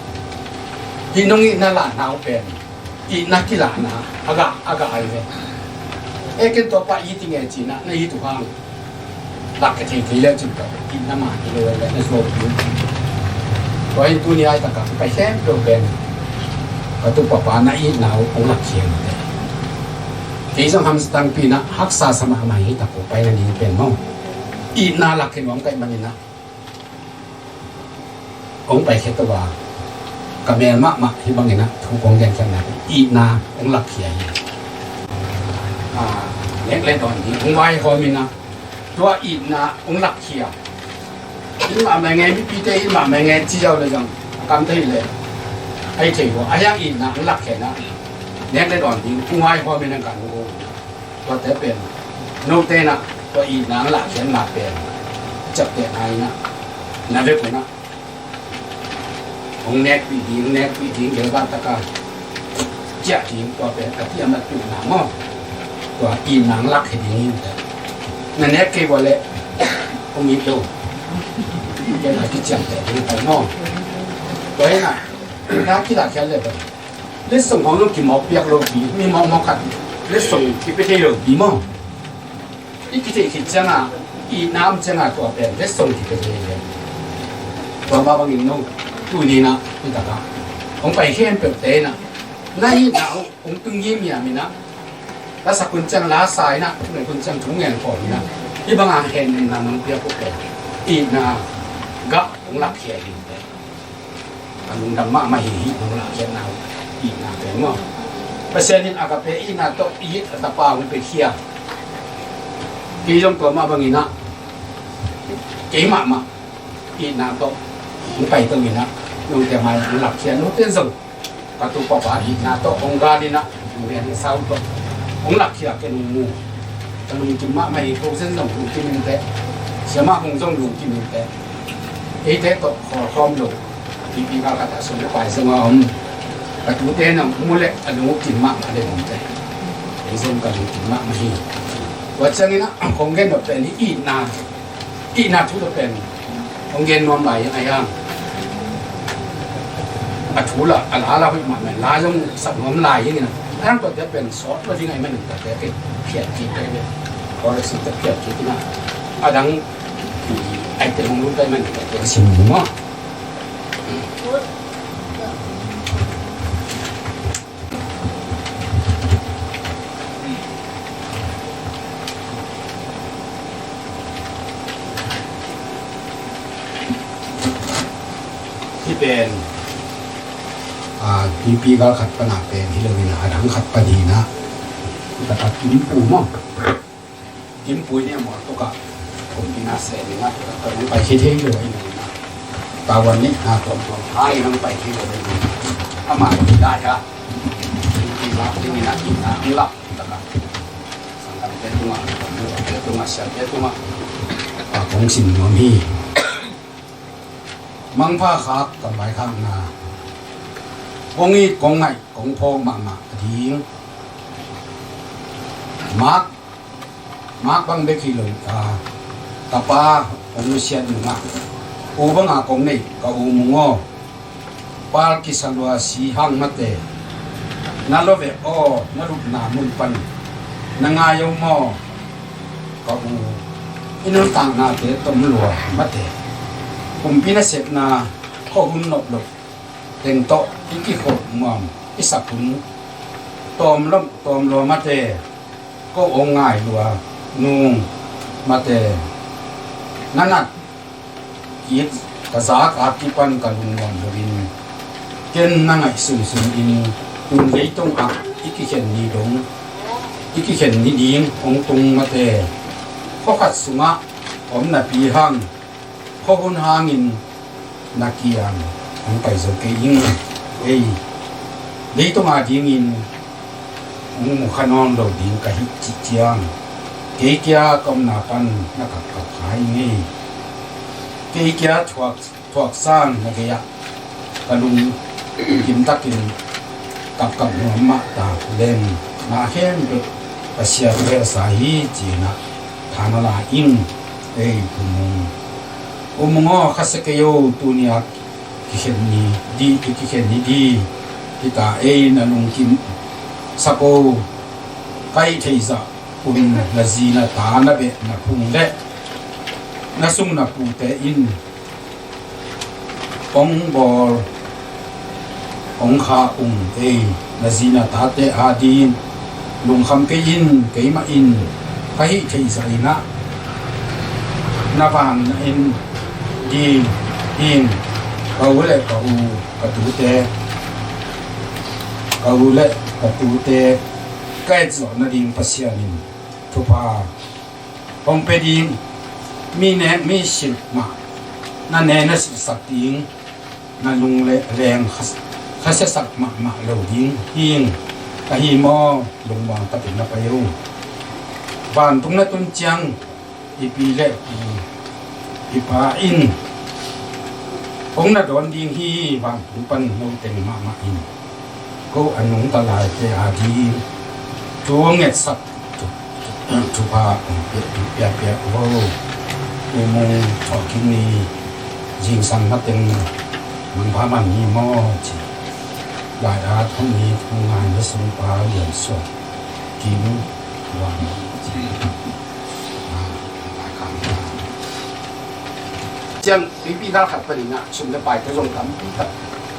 Hih nong itna lahna uh pen itna kilahna a gah, a gah ahi ve. E, ken tua pa it ing e ci in ah na it uh hang, lak ka thei thei le cin tawh itna mah hi lo le na zuau ding. Tua hi in tuni a i takah pai khempeuh pen ka tupa pa na itna uh hong lakkhia in teh. Kei zong hamsa tangpi in ah haksa sa mahmah hi tak uh pai nading pen maw. Itna lakkhia nuam ka hih manin ah hong paikhia to a, ka mel mahmah hih bangin ah thu kong genkhiatna, itna hong lakkhia hi. Ah, nek le dawn ding hong vaihawm in ah, tua itna hong lakkhia. It mahmah ing e, mipite it mahmah ing e ci ziau le zong a kam thei le, a hi thei uh a, a hiang itna hong lakkhia in ah, nek le dawn ding hong vaihawm in ah kan hong ko. Tuate pen note in ah tua itna hong lahkhiatna pen a ciaptehna in ah, na vek un ah hong nekpih ding, hong nekpih ding, gelbat taka ciah ding, tua pen a kiamat pihna maw. Tua itna hong lakkhia ding hi in teh. Na nek kei uh a leh hong it lo. Ken a kiciamteh ding pai maw. Tua hi in ah na kilahkhiat le pen letsong hong zong kimawk piak lopi, mi mawkmawk khat letsong kipia thei lopi maw. I kitheih khit ciangah, itna om ciangah tua pen letsong kipia thei le. Tua mah bangin no, tuni in ah, i takah hong pai khempeuhte in ah, na itna hong tung ngimngiam in ah, lasak hun ciang la sa in ah, thunget hun ciang thu ngen khawm in ah, hih bangah hehnepna nong piak uh pen itna Gah hong lakkhia hi te. A lungdam mahmah hi, hih hong lakkhia na uh itna pen maw. Pasian in agape itna tawh it a tapa hong piakhia. Kei zong tua mah bangin ah, kei mahmah itna tawh hong paito in ah, note mai hong lakkhia note zong ka tu papa itna tawh hong gal in ah, hong lian hong sau tawh hong lakkhia ken hong mu. Ka lungkim mahmah hi, ko zen zong lungkim in teh, siamah hong zong lungkim in teh. Eite tawh khawlkhawm lo, pipi ka khat a sum le pai zong a om. Ka tute na mu leh a lungkim mahmah le om teh. Ei zong ka lungkim mahmah hi. Tua ciangin ah kong gen nop pen hi itna, itna thu tawh pen hong gen nuam lai ing a hiang. A thu la, a la la hoih mahmah, la zong sak nuam lai ing in a. A dang tuate pen sawt lo ding ahih manin tuate pen phiat kik te ve. Chorus te phiat kik in a. A dang, ai te hong lut ahih manin tuate sim maw. Hih pen, a, pipi gal khat pan a pen hi lo in a, a dang khat pan hi in a. Ka tak kim pu maw. Kim pu in a maw tuk a. Kum in a se in a, ka nong pai khia thei lo in a. Tawan nih na tuamtuam, a in nong pai khia lo in a. Ama in a ya. Pipi gal ding in a, in a, in la. Sanggamte tungah, te tungah, siamte tungah, a, kong sim nuam hi. Mangpha khak, kam vaikhakna. Kong it, kong ngaih, kong phawk mahmah a ding. Mak, mak bang bek hi lo, a, tapa hong nusiat nungah, u banga kong neih ka U Mung aw. Pal kisa lua si hang mate. Na lo ve aw, na lupna mun pan na ngai aw maw. Ka u, i nuntaknate tom lua mate. Kumpi nasepna khuahun nop lo teng tawh i kikhop nuam i sak hun tawm lom, tawm lua mate. Ko hong ngai lua nung mate. Na nat kik ka zak a kipan ka lungnuam loin, ken na ngaihsun sungin tun leitungah i kikhen ni dong, i kikhen ni ding hong tung mate. Khuakhat sungah om napi hang, khuahun hangin na kiang hong pai zo kei ing ei. Leitung adingin hong mu kha nawn lo ding ka hih cih ciang, kei kia ka omna pan na kapkap kha ing ei. Kei kia thuak, thuak sang na gei-ah ka lungkim takin kapkap nuam mah ta leng, na khempeuh ka siat velsa hi ci-in ah tha na la ing ei. U Mung, U Mung aw, khasia kei o, tuni-a kikhen ni di, kikhen ni di hi ta ei. Na lungkim sak o, ka hih theih zah un na zi na ta na beh na phung le na sung na pute in hong bawl hong kha ung ei. Na zi na tate ading lungkham kei in, keimah in ka hih theih zah in ah na van na en ding hi. Ka u le ka u, ka tute, ka u le ka tute ka et zawh nading Pasian in thupha hong pia ding. Mi nek mi silh mah na ne na silhsak ding, na lung le leng khas-, khasiasak mahmah lo ding hi ing. Ka hi maw? Lungmuang takin na pai o. Vantung na tun ciang i pi le i, i pa in hong na dawn ding hi. Vantung pan no teng mahmah in ko a nungta laite ading thu hong ngetsak thupha hong pia, pia, pia uh o. U Mung, thawhkik ni zingsang mateng mangpha man hi maw ci. Lai-at hong it hong ngai na sungpa Lian Suan Kim Luang ci. Ciang pipi gal khat panin ah sum le pai tawh zong tampi tak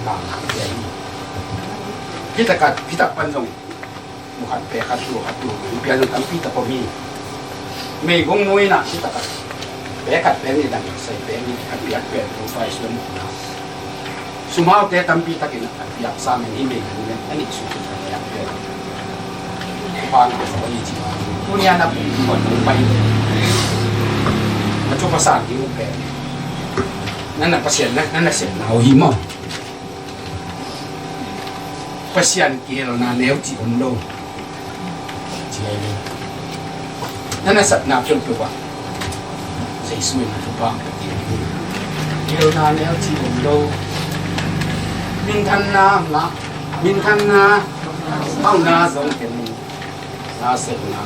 na na pia hi. Pitak, pitak pan zong mu khat pe khat lu khat lu pia zong tampi tak om hi. Meigong nu in ah pitak ah Pek khat pek nih dan sai pek nih a piak pen Topa Jesu in sumauhte tampi takin a piak sangin hih mei nih a nih sung a piak pen Topa in a sawh hi ci. Tuni a na pum kuan nong pai na cu pasan ding uh pen na na Pasian na na sepna uh hi maw? Pasian kihelna neu cih om lo. Ci ahi ve. Na nasepna peuhpeuh ah Jesu in a thupha hong pia ding. Kihelna neu cih om lo. Minthanna ngah, minthanna hauhna zong ken nasepna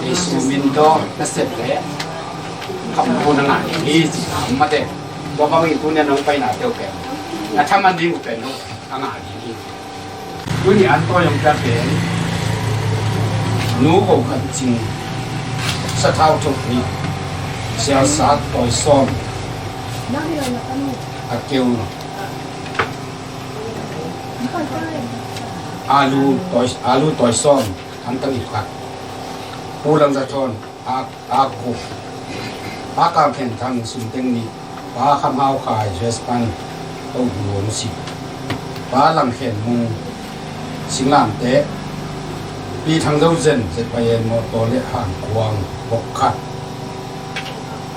Jesu min tawh nasep leh khamhuna ngah ding hi ci a om mate. Tua bangin tuni a nong paina teuh pen na thaman ding uh pen a ngah ding hi. Tuni an tawi hong pia pen Nu Ko Khan Cing, sathau thuk nih, sialsa tawi sawm, a keu alu tawi, alu tawi sawm, an tang ip khat. Pu Lang Za Thawn, a, a kuk. Pa Kam Khen Thang, sum teng nih. Pa Kham Hau Khai, Jazz pan, to duang si. Pa Lang Khen Mung, singlamteh. Pi Thang Zo Zen, Zet Pai En, mawtaw le han kuang, bok khat.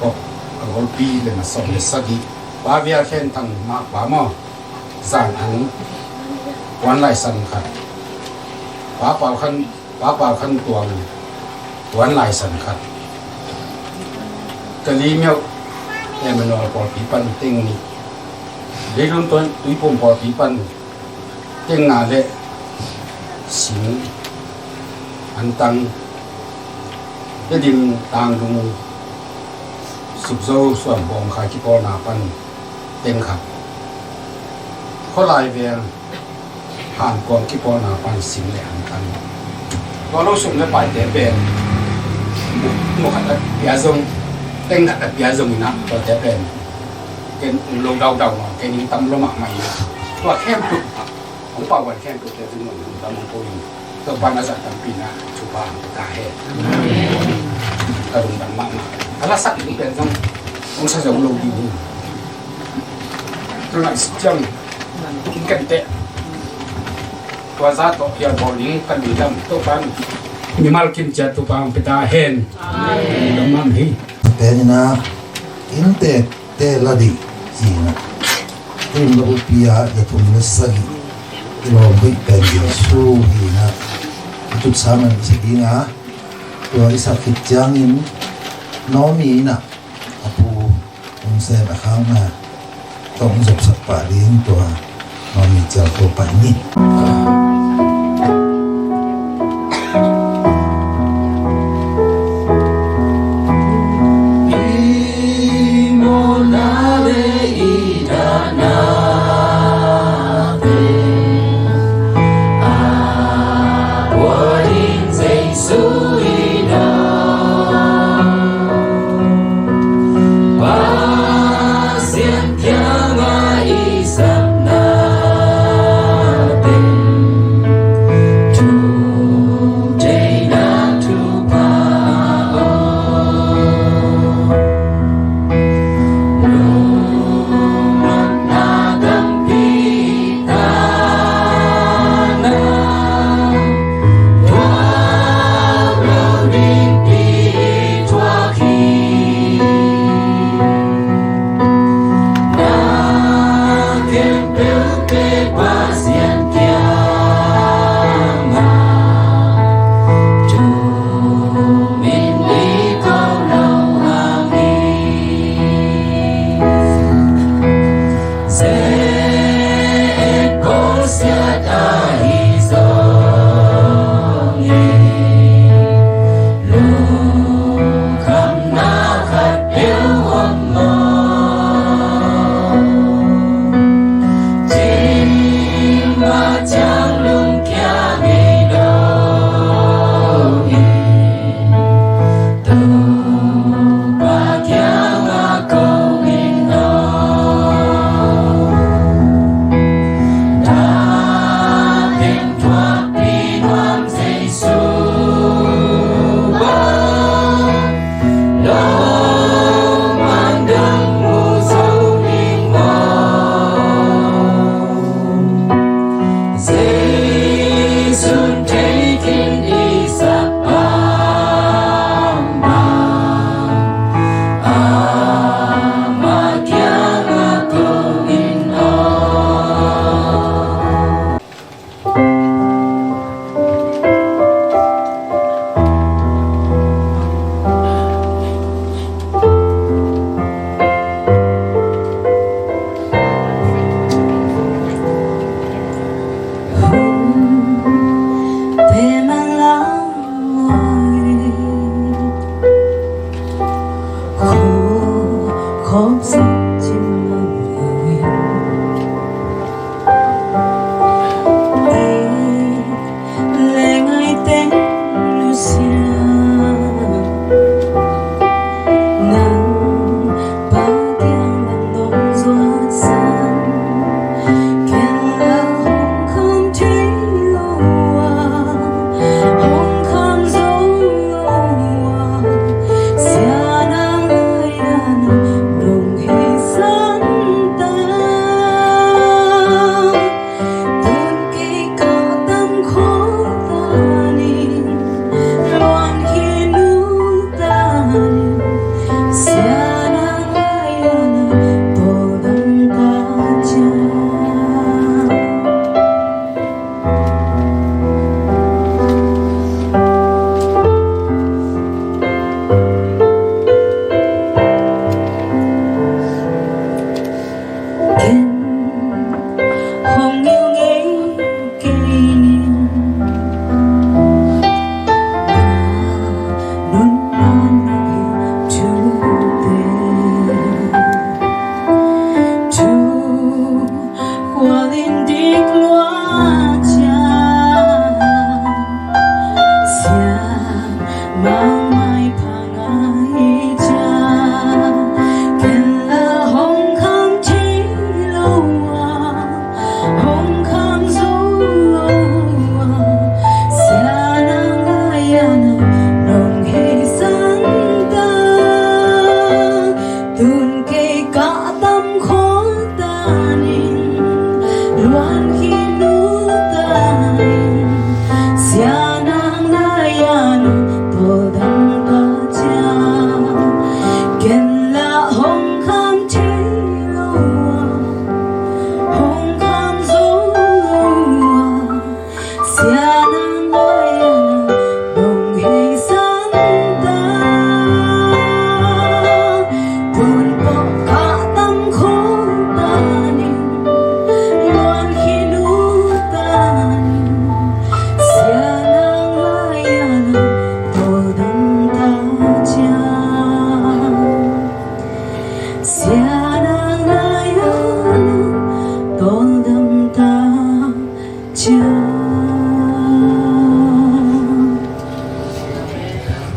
Bok a golpi le na sawm le sagih. Pa Via Khen Thang, Mak Pa maw, zan an, puan laisan khat. Pa Pau Khan, Pa Pau Khan Tuang, puan laisan khat. Kali Myo Emmanuel pawlpi pan teng nih. Leilung Tuipum pawlpi pan teng nga le sing an tang. Tedim Tanglung Sukzo Suan Bawng Khai kipawlna pan teng khat. Khualai Veng han kuang kipawlna pan sing le an tang. Tua lo sum le paite pen mu khat a pia zong, teng khat a pia zong in a, tuate pen ken lo daudau maw, ken in tam lo mahmah in a. Tua khempeuh hong pau van khempeuh te zong hong tam hong pau in. Topa na zah tampi na thupha hong pia ta hen. Ka lungdam mahmah. A lasak ding pen zong hong sa zo lo ding hi. Ka ngaihsut ciang in kan teh. Tua zah tawh hial bawl ding ka lungdam Topa in mimal kim ciat Topa hong pia ta hen. Lungdam mahmah hi. Pen in a, inntek te la dih ci-in a, kum la bupi a ya thum le sagih i lawm hoih pen Jesu hi-in a, i tutsa man i sa ding a, tua i sak khit ciangin Naomi in a, a pu Hun Sen a khakna tawh hong zopsak pah ding tua Mami cial ko pai ni. I mawhna le i dahna te a buai in Jesu i dawng. Pasian kiangah i sapna teng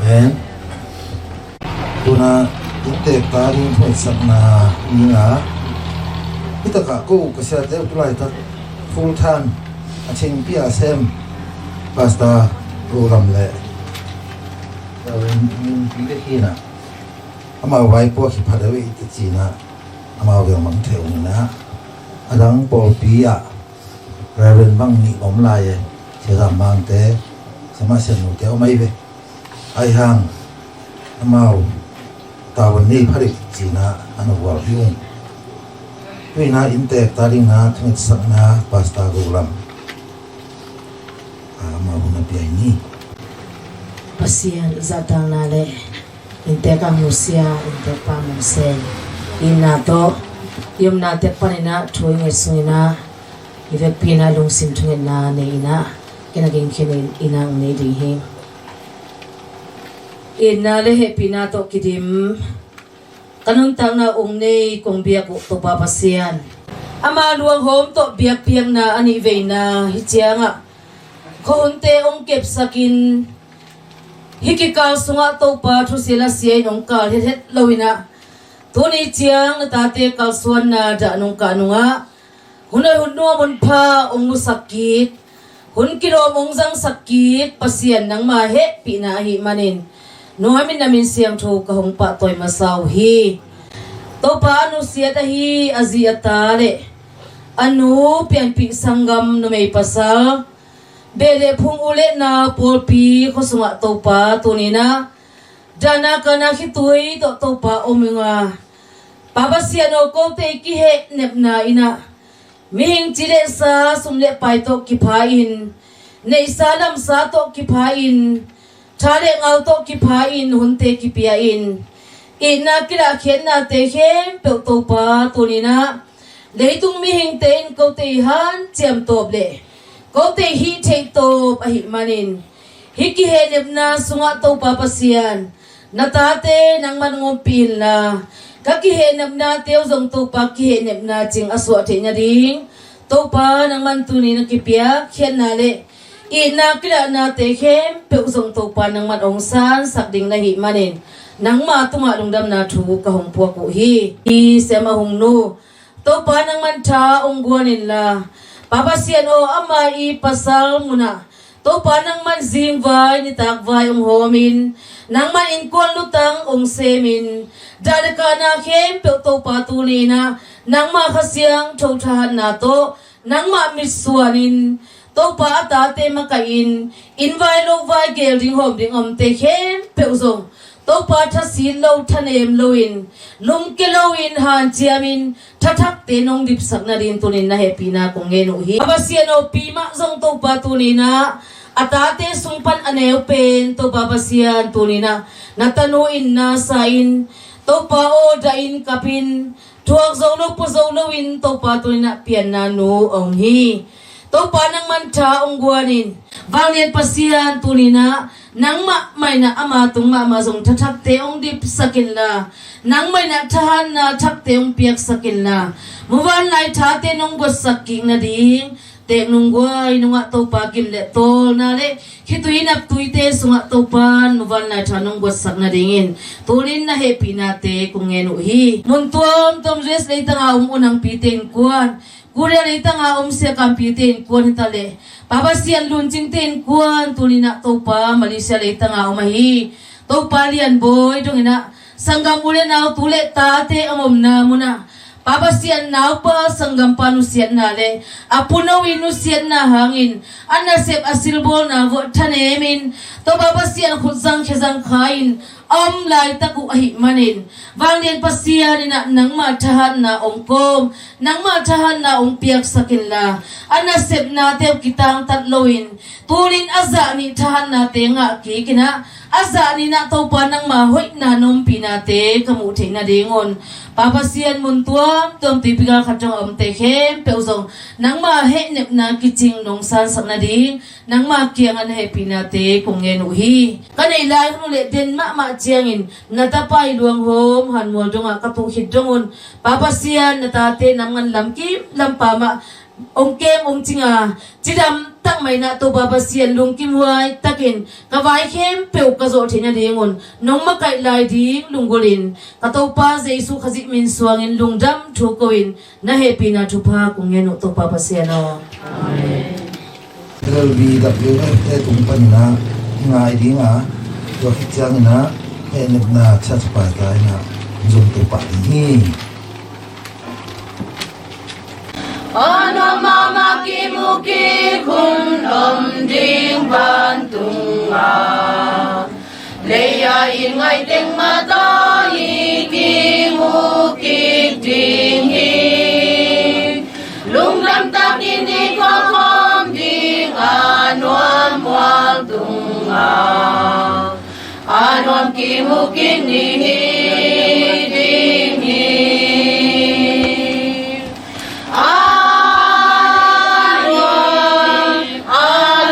Amen. Tuna inntek ta ding thungetna ni a, hi takah ko ka siate uh tu laitak full time a thingpi a sem Pastor Ro Lam le Reverend Min Pi le hi na, amau vai pua khipha deuh i ti cina, amau veng mang theu ni na, a dang pawlpi ah Reverend bang nih om lai e, Sia Zam Mang te, Sia Mah Sian Nu te om ai ve. Ai hang amau tavuan nei pha deuh cina, an a vual hi ung. Tuina inntek ta dingna thungetsakna Pastor Ro Lam a, amau hun a pia hi ni. Pasian zahtakna le inntek a nusia, inntek pa mong sen, itna tawh i omna tek panin ah thu i nget sungin ah, i vekpi in ah lungsim thungetna nei in ah, ken a ging khin in ah nei ding hi. Itna le hehpihna tawh kidim, ka nuntakna ung nei kong biak uh Topa Pasian, ama luanghawm tawh biakpiakna a nih veina hi ciangah khuahunte ong kepsakin, hih kikal sungah Topa thusia lasia in ong kal hethet loin ah, tuni ciang na tate kalsuanna dah nong kah nungah, hun hoih hun nuam hun pha ong musak kik, hun kilawm ong zangsak kik Pasian nangma hehpihna ahih manin nuamin na min siangtho ka hong pahtawi masa uh hi. Topa a nusiat ahi a zi a ta le a nu, pianpih sanggam numei pasal, beh le phung, u le nau, pawlpi khua sungah Topa tuninah dahna kalna khitui tawh Topa om ung a, Pa Pasian aw, kote i kihehnepna in ah mihing ci le sa, sum le pai tawh kipha-in, neihsa lamsa tawh kipha-in, tha le ngal tawh kipha-in hunte kipia-in, itna kilahkhiatnate khempeuh Topa tuninah leitung mihingte in kote i hanciam tawp le kote i hih theih tawp ahih manin, hih kihehnepna sungah Topa Pasian, na tate nangman ong ompih inla, ka kihehnepnate uh zong Topa kihehnepna cing a suah theih nading Topa nangman tuni na kipiakkhiatna le itna kilahnate khempeuh zong Topa nangman ong sansak ding na hih manin, nangma tungah lungdamna thu ka hong puak uh hi. I sem a hung nu Topa nangman tha ong guan inla, Pa Pasian aw, ama i pasal munah Topa nangman zingvai nitakvai ong hawmin, nangman innkuan lutang ong semin, dah le kahna khempeuh Topa tuni inah nangma Kha Siangtho thahatna tawh nangmah mitsuanin Topa a tate makaihin, inn vai lo vai gel ding hawm ding a omte khempeuh zong Topa thasit lo, thanem loin, lungke loin, hanciamin, thathakte nong dipsak nading tunin na hehpihna kong ngen uh hi. Pa Pasian aw, pi mah zong Topa tuninah a tate sung pan a neu pen Topa Pasian tuninah na tanu in na sa-in, Topa aw, dahin kapin, thuak zo lo, pua zo loin Topa tuninah pianna nu a om hi. Topa nangman tha ong guanin, vanglian Pasian tuninah nangmah mah inah ama tung mahmah zong thathakte ong dipsak inla, nangmah inah thahatna thakte ong piaksak inla, muvanlai thate nong guatsak kik nading, teek nungguai nungah Topa gim le tawlna le khitui naptuite sungah Topa muvanlai tha nong guatsak nadingin tunin na hehpihnate kong ngen uh hi. Mun tuamtuam, U S leitanga om unangpite innkuan, Korea leitanga om siakampite innkuan hitaleh, Pa Pasian Luncingte innkuan tuninah Topa Malaysia leitanga om ahi Topa Lianbawi donginah sanggam u le nau, tu le tate a omna munah Pa Pasian naupa sanggampa nusiatna le a puno i nusiatna hangin a nasep a silbawlna vuah thanemin Topa Pasian khutzang khezang kha in a om laitak uh ahih manin, Vanglian Pasian in ah nangmah thahatna ong kawm, nangmah thahatna ong piaksak inla, a nasepnate uh kitangtat loin, tunin a zah nih thahatnate ngah kik in ah, a zah nih in ah Topa nangma hoihna na ompinate ka muh theih nadingun, Pa Pasian mun tuamtuam tuipi gal khat zong a omte khempeuh zong nangma hehnepna kicing nong sansak nading, nangma kiangah na hehpihnate kong ngen uh hi. Ka neih lai hun uh leh den mahmah ciangin na tapa i luanghawm hanmual dongah ka tuh khit dongun, Pa Pasian na tate nam ngan lam kim lam pamah ong kem ong cing a, cidam tak mah in ah Topa Pasian lungkimhuai takin ka vai khempeuh ka zawh theih nadingun nong makaih lai ding lunggulhin ka Topa Jesuh Khazih min suangin lungdam thu ko-in na hehpihna thupha kong ngen uh Topa Pasian aw. Amen. L B W F te tung panin ah i ngai ding a, tua khit ciangin ah hehnepna chiat paita in ah zong tung pah ding hi. A nuam mahmah kimuhkik hun om ding vantung ah, lei-a i ngaih teng mah tawh i kimuhkik ding hi. Lungdam takin i khualkhawm ding a nuam mual tungah, a nuam kimuhkik ni hi ding hi. A nuam, a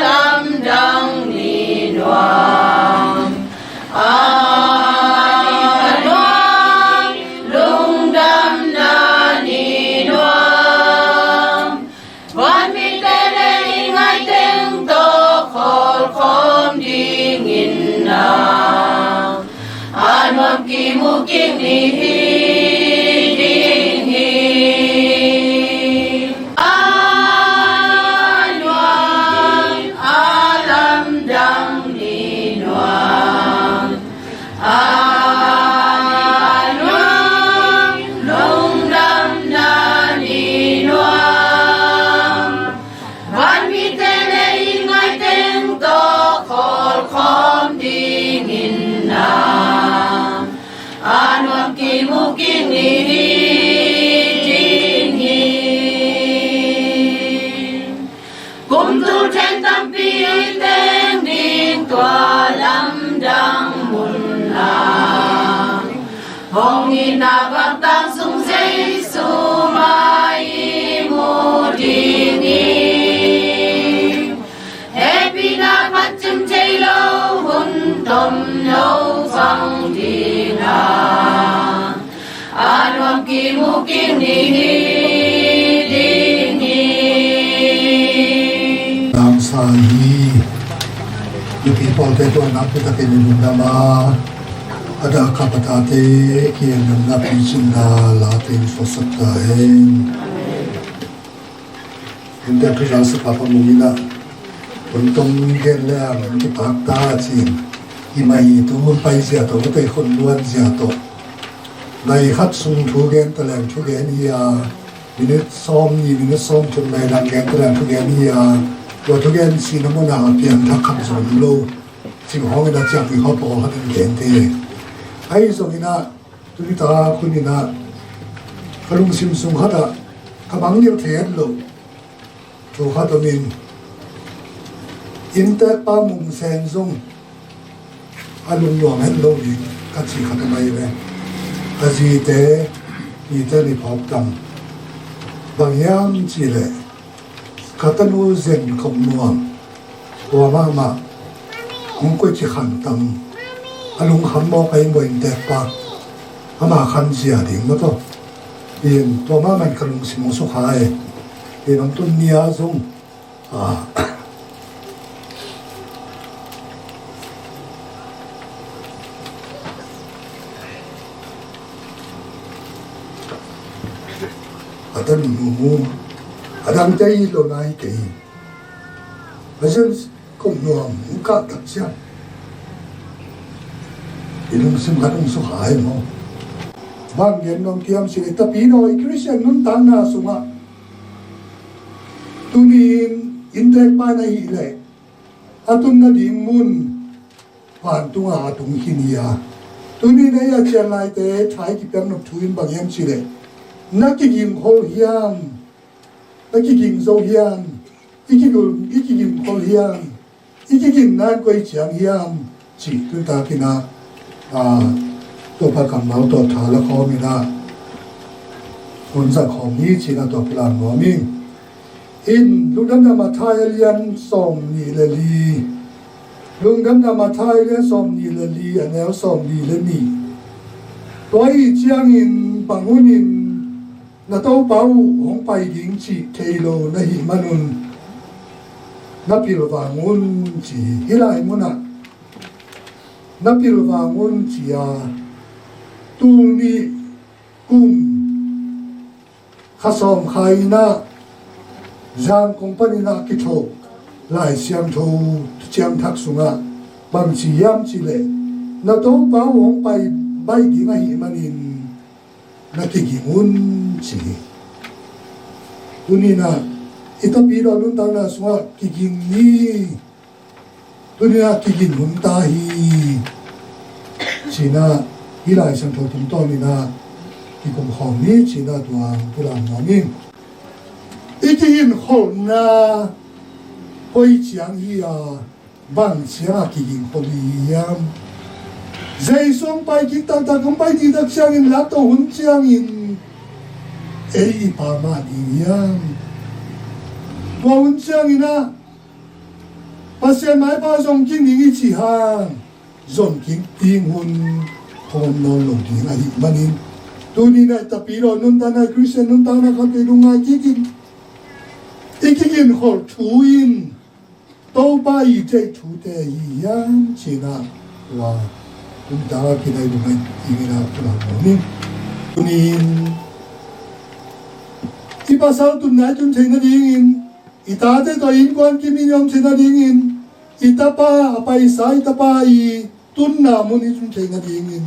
lamdang ni nuam, a nuam, lungdamna ni nuam. Vanmite le i ngaih teng tawh khawlkhawm dingin ah, a nuam kimuhkik ni hi ding hi. A nuam, a lamdang ni nuam, a nuam, lungdamna ni nuam. Vanmite le i ngaih teng tawh khawlkhawm dingin ah, a nuam kimuhkik ni hi ding hi. Kum tul then tampi teng ding tua lamdang mun ah, hong itna vantang sung Jesu mah i mu ding hi. Hehpihna phat cim thei lo hun tomno vang ding ah, a nuam kimuhkik ni hi ding hi. Namsa hi. Mipi pawlte tua nakpi takin i lungdam a, a dak kap a tate kiang namna picinna la teng suaksak ta hen. Inntek Khrih zalsakpa pa mung in ah, hun tom gen le ang kipak ta cin, i mah hi tu hun pai zia tawh, ka tei hun luan zia tawh, nai khat sung thu gen ta leng thu gen hi a, minute sawm ni, minute sawm thum nai lang gen ta leng thu gen hi a, tua thu gen sihna munah a piang thak khat zong lo, cing hawng in ah ciangpui khawng pawl khat in gen te. Ahi zongin ah, tuni tak hun in ah ka lungsim sung khat ah ka mangngilh thei het loh thu khat om in, inntekpa Mung Sen zong a lungnuam het lo ding ka ci khat om ahi ve. A zite, mite ni phawk tam. Bang hiam cih leh, ka tanu Zen Kop Nuam, tua mahmah hong koih ci khan tam, a lungkham mawk ahi maw inntekpa, ama khan zia ding maw tawh. In tua mahmah in ka lungsim hong sukha e. In hong tun ni-a zong, a, a tanu, a dangte hi lo nai kei. A Zen Kop Nuam hong kah tak ciang i lungsim khat hong sukha hi maw. Bang gen nuam ka hiam cih leh, Tapidaw i Khristian nuntakna sungah tuni-in inntek pa in ahih leh a tun nading mun vantungah a tung khin hi a. Tuni-in ei a cian laite tha i kipiak nop thu in bang hiam cih leh, na kiging khol hiam? Na kiging zo hiam? I kigul, i kiging khol hiam? I kiginna in koi ciang hiam? Cih tuni takin ah, ah, Topa kammal tawh tha la khawm in ah hun zang khawm ni ci-in ah tua kilang nuam ing. In Lungdamna Matthai a lian sawmnih le li, Lungdamna Matthai a lian sawmnih le li, a neu sawmli le nih. Tua ahih ciangin bang hunin na Topa uh hong pai ding cih thei lo na hih manun na pilvang un, ci hi. Hih lai munah na pilvang un, ci a, tul nih kum kha sawm kha in ah Zangkong panin ah kithoh Lai Siangtho Thuciam Thak sungah bang ci hiam cih leh, na Topa uh hong pai baih ding ahih manin na kiging un, ci hi. Tuni-in ah i Tapidaw nuntakna sungah kiging ni. Tuni-in ah kigin hun ta hi, ci-in ah hih Lai Siangtho tungtawn in ah kikum khawm ni, ci-in ah tua kilang nuam ing. I kigin kholhna koi ciang hi a, bang ciangah kiging khol i hi hiam? Jesu hong pai kik taktak, hong pai ding tak ciangin, lak to hun ciangin ei i Pa mah ding hiam? Tua hun ciangin ah Pasian maipha zong kik ding i cih hang zong kik ding hun hong om nawn lo ding ahih manin, tuni-in ah Tapidaw nuntakna, Khristian nuntakna khat vei lungngai kik in, i kigin kholh thu in Topa i theih thute hi hiam, ci-in ah tua tuni takin ah i lungngai dingin ah kilang nuam ing. Tuni-in i pasal tunna i tun theih nadingin, i tate tawh innkuan kimin i om theih nadingin, i tapa a paisa, i tapa i tunna mun i tun theih nadingin,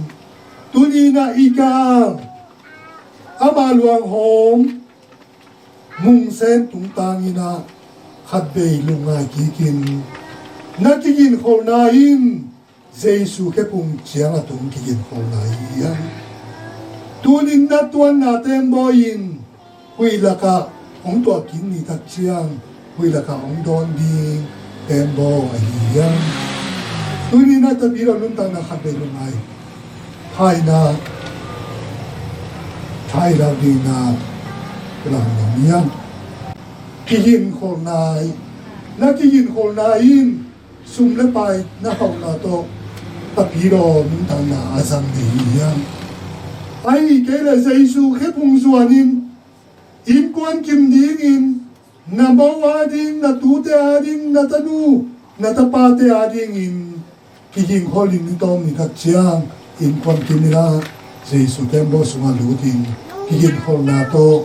tuni-in ah i gal, ama luanghawm Mungsen tungtang in ah khatvei lungngai kik in, na kigin kholhna in Jesu khephung ciang a tung kigin kholhna hi hiam? Tunin na tuanna tembaw in huih lakah hong tuah kik ni tak ciang huih lakah hong dawn ding tembaw ahi hiam? Tunin ah Tapidaw nuntakna khatvei lungngai, thaina, thaina dingin ah kilang nuam ing. Kigin kholhna, na kigin kholhna in sum le pai na hauhna tawh Tapidaw nuntakna a zang ding hi hiam? Ahih kei leh Jesu khephung zuanin innkuan kim dingin, na mo a ding, na tute a ding, na tanu, na tapate a dingin kigin kholh in, ni tawm ni khat ciang innkuan kim in ah Jesu tembaw sungah lut in, kigin kholhna tawh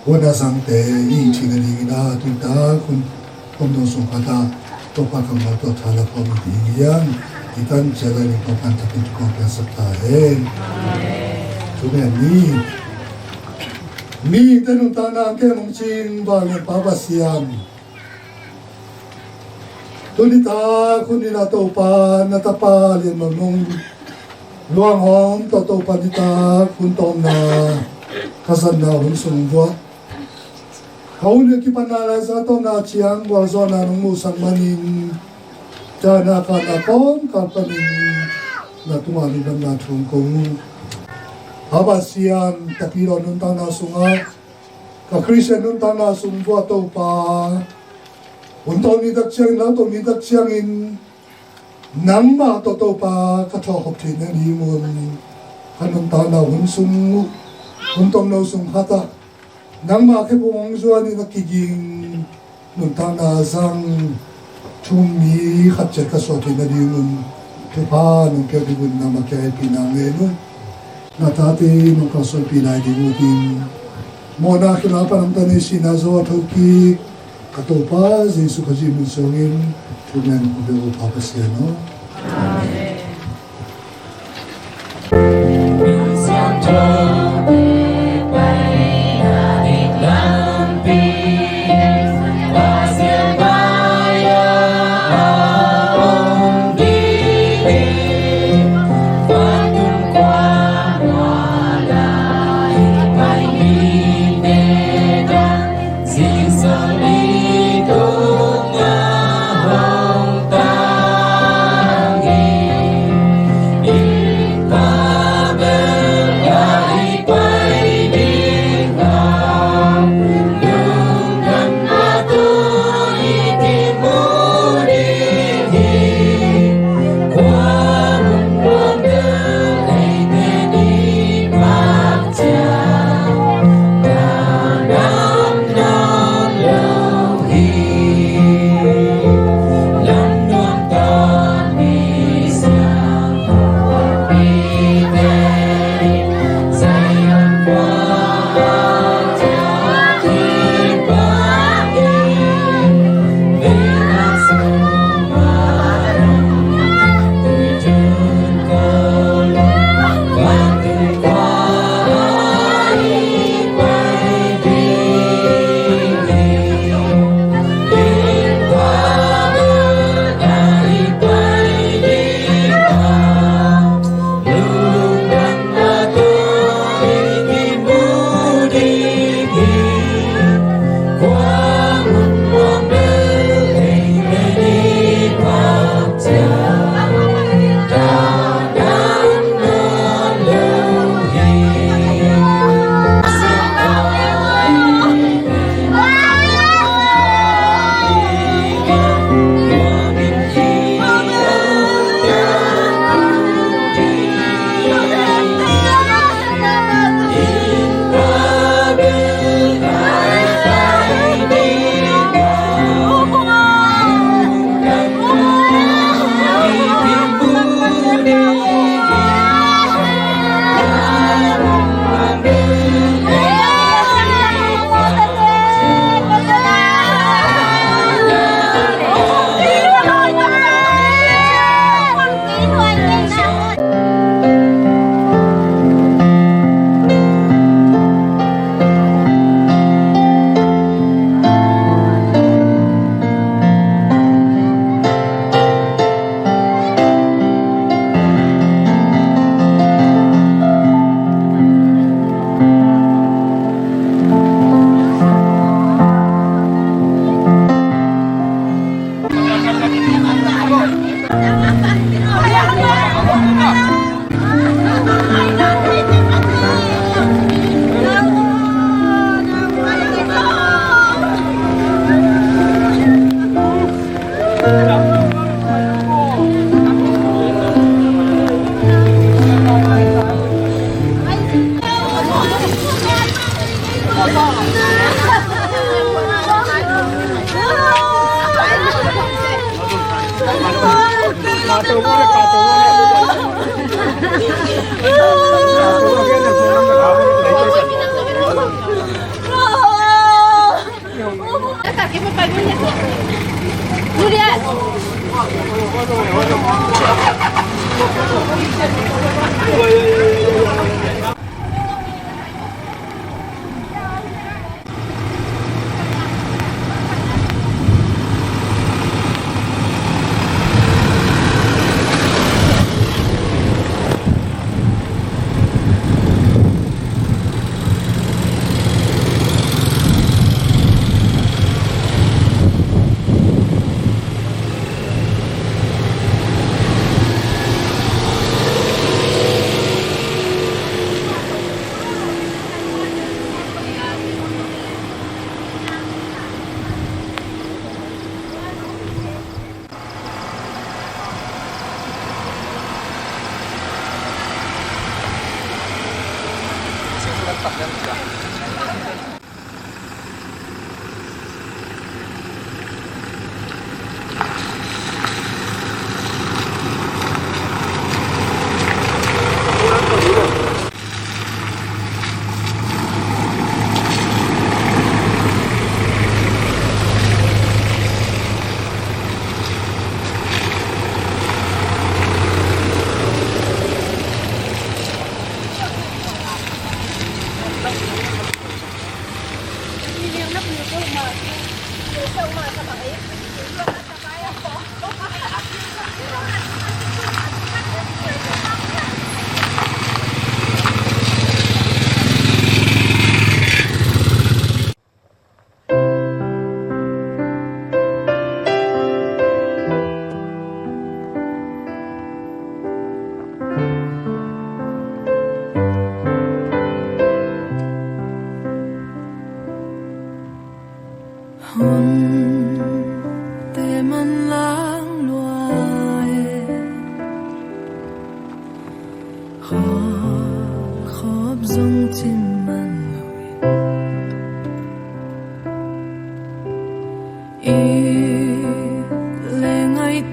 hun a zangte i hih theih nadingin ah tuni tak hun tomno sung khat ah Topa kammal tawh tha la khawm i ding hi hang. I tan ciat lai ning Topa in thupha piaksak ta hen. Amen. Thungen ni. Mihingte nuntakna ang kem hong cing vanglian Pa Pasian, tuni tak hun in ah Topa, na tapa Lian Maung Nung luanghawm tawh Topa, ni tak hun tawmna ka zatna hun sung vuah, ka hun a kipatna Laisiangtho tawmna ciang gualzawhna nong muhsak manin, cihna kahna kawmkal panin na tungah lungdamna thu kong ko. Pa Pasian, Tapidaw nuntakna sungah, ka Khristian nuntakna sung vuah Topa, hun tawm ni tak ciangin, lau tawm ni tak ciangin, nangmah tawh Topa ka thawhkhop theih nadingun, ka nuntakna hun sung, hun tomno sung khat ah nangmah khephung hong zuanin a kiging nuntakna a zang thu-um mi khat ciat ka suah theih nadingun thupha nong piak ding un nangmah kiang hehpihna ngen un. Na tate nong kalsuanpih nai ding uh hi. Mawhna, khinna, panamte nei sihna zo a thokik ka Topa Jesu Khazih min suangin thungen kong ko uh Pa Pasian aw. Amen.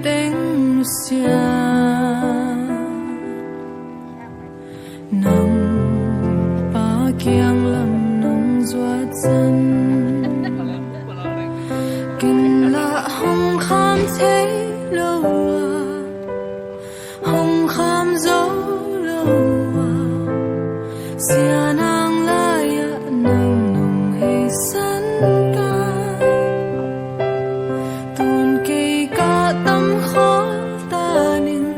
teng nusia, nang Pa kiang lam nong zuat zan, ken lah hong kham thei lo a, hong kham zo lo a, Sia Nang lai-ah nang nong heisan ta. Tun kei kah tam khawl ta ning,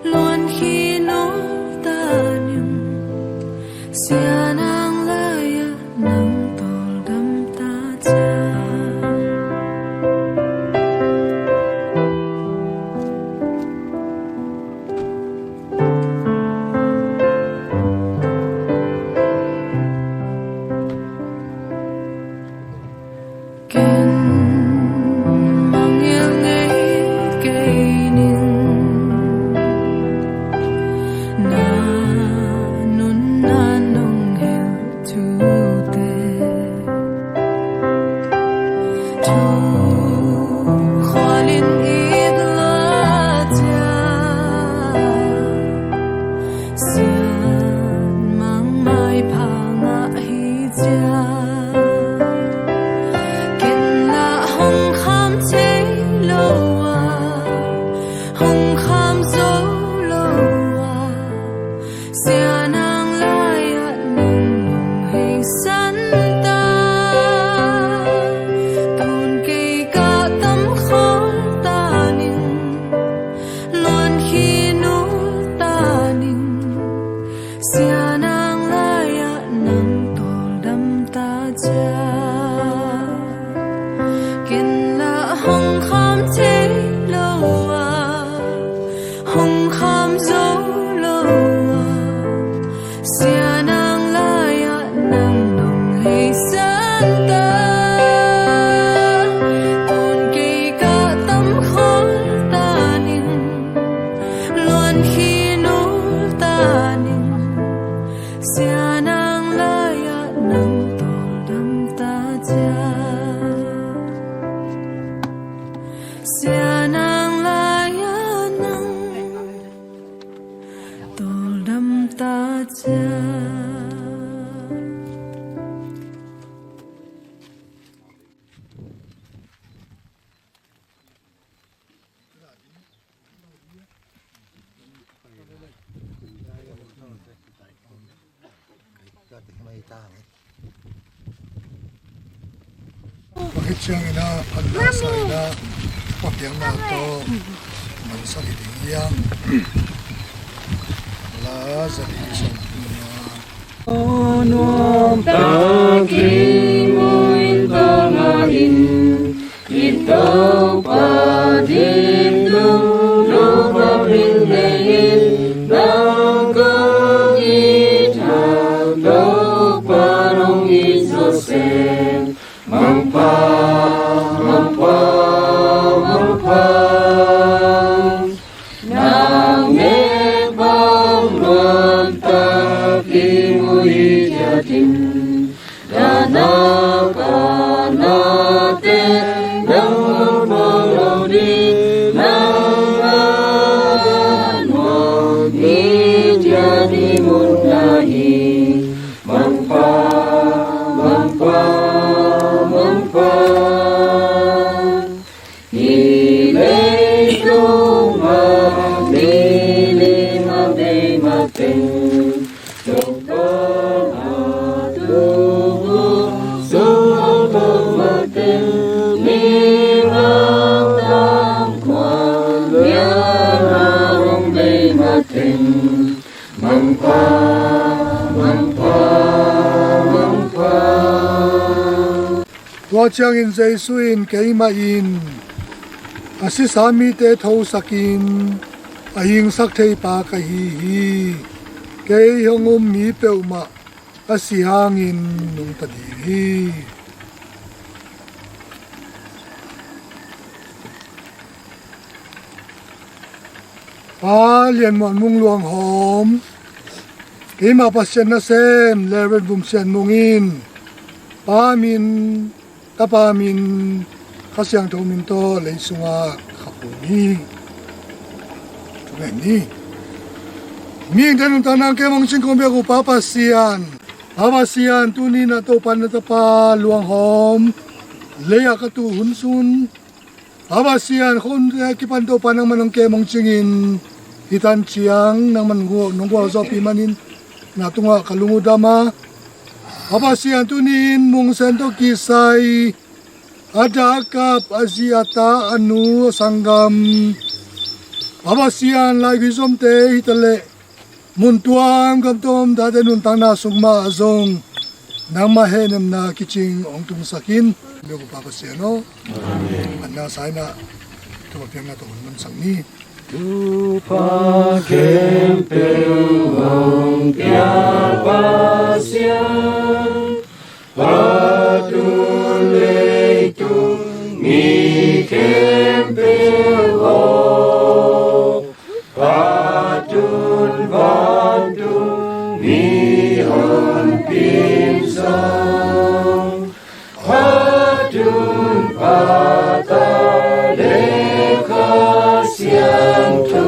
luan khin ul ta ning, Sia Nang lai-ah nang tawldam ta ciat. Ken mangngilh ngei kei ning, na nunna nong hilh thute, thu khualin it lua ciang, Sian Mang maipha ngah hi ciang, ken lah hong kham thei lo a, hong kham zo lo a, Sia Nang lai-ah nang nong heisan ta. Tun kei kah tam khawl ta ning, luan khin ul ta ning, Sia Nang lai-ah nang tawldam ta ciat. Ken lah hong kham thei lo a, hong kham zo lo a, Sia Nang lai-ah nang nong heisan ta. Tun kei kah tam khawl ta ning, luan khin ul ta ning, Sia Nang lai-ah nang tawldam ta ciat. Sia Nang lai-ah nang tawldam ta ciat. Bang hi ciangin ah phatna sa in ah, papiakna tawh mansak hi ding hiam? La za li sawm nih. Nuam tak hi mu in tawh ngah in, i Topa ding dungdung pawlpi nei in, nang kong it hang Topa nong it zawh seh. Mangpha, Mangpha, Mangpha. Nang nek bang nuam tak hi mu hi ciat in, dahna pahnate nang hong pawng lo ding, nang a nuam hi ciat i mutna hi. Mangpha, Mangpha, Mangpha. Hih leitung a mi lim a bei mateng, Topa a thu sung a tawh mateng, mi mangthang khua lian a hong bei mateng. Mangpha, Mangpha, Mangpha. Tua ciangin Jesu in, "Keimah in a sisa mite thosakin a hingsak theipa ka hi hi. Kei hong um mi peuhmah a si hangin nungta ding hi." Pa Lian Muan Mung Luang Hawm, keimah Pasian nasem Reverend Vum Sian Mung in, Pa min, Tapa min, Kha Siangtho min tawh lei sungah khap Ni. Ni. Mihingte nuntakna kem hong cing kong biak uh Pa Pasian. Pa Pasian, tuni-in ah Topa na tapa luanghawm lei-ah ka tuh hun sun, Pa Pasian, khonte a kipan Topa nangman hong kem hong cingin, hih tan ciang nangman nong gualzawhpih manin na tungah ka lung uh dam a. Pa Pasian, tuni-in Mung Sen tawh kisai a dah a kap a zi a ta a nu a sanggam, Pa Pasian, laigui zomte hi ta leh mun tuam gam tuam tate nuntakna sung mah ah zong nangmah hehnemna kicing hong tungsak in. Biak uh Pa Pasian aw. Amen. Anna saina, Topa piakna tawh hun mansak ni. Topa khempeuh hong pia Pasian, a tun leitung mi khempeuh aw, a tun vantung mihonpi in zong, a tun Pa, Ta le Kha Siangtho.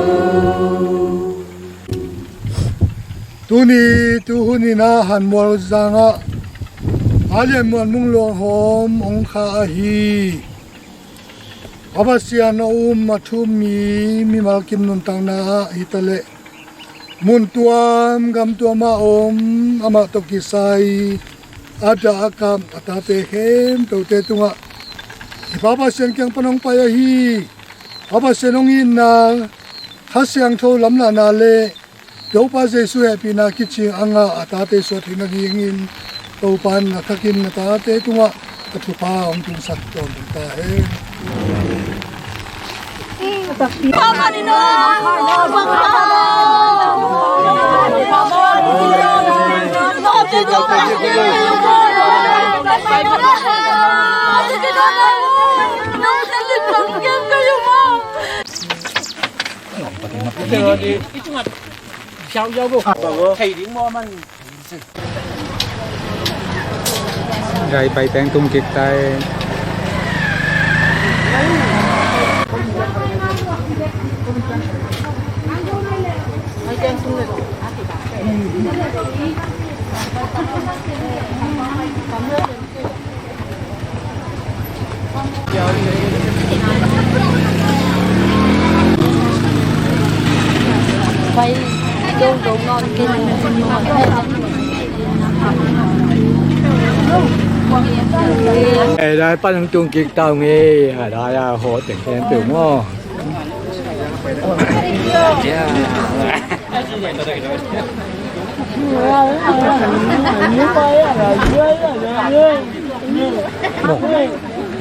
Tuni tuhun in ah Hanmual zangah a lianmuan Mung luanghawm hong khah ahi. Pa Pasian a um a thum mi mimal kim nuntakna ah hi ta leh mun tuam gam tuam ah om, amah tawh kisai a dah a kap a tate khempeuhte tungah i Pa Pasian kiang pan hong pai ahi. Pa Pasian hong itna, Kha Siangtho lamlahna le Topa Jesu hehpihna kicing a ngah a tate suah theihna dingin Topa in a thakin a tate tungah a thupha hong tungsak tawntung ta hen. Gai pai teng tung kik tai. Ei, dai pan hong tung kik tau ngei, a dai a hawh teng khempeuh maw?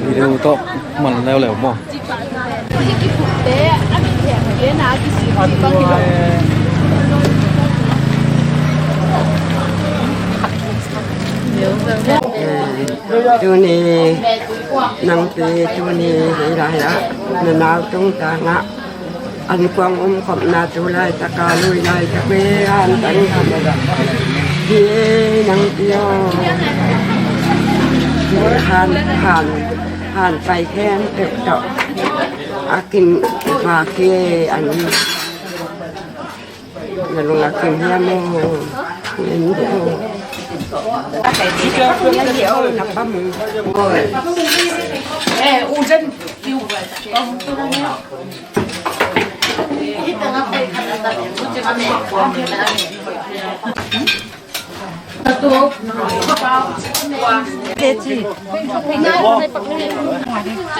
Video tawh man leuleu maw? Tuni nangpi tuni hih lai-ah na nau tungtangah ankuang umkhopna tu laitaka lui laitak hi. Hantang hi nangpi aw. Han, han, han pai khempeuh tawh a kin vak hi an. Na lung a kim hiam aw? Ngin aw. Na pam.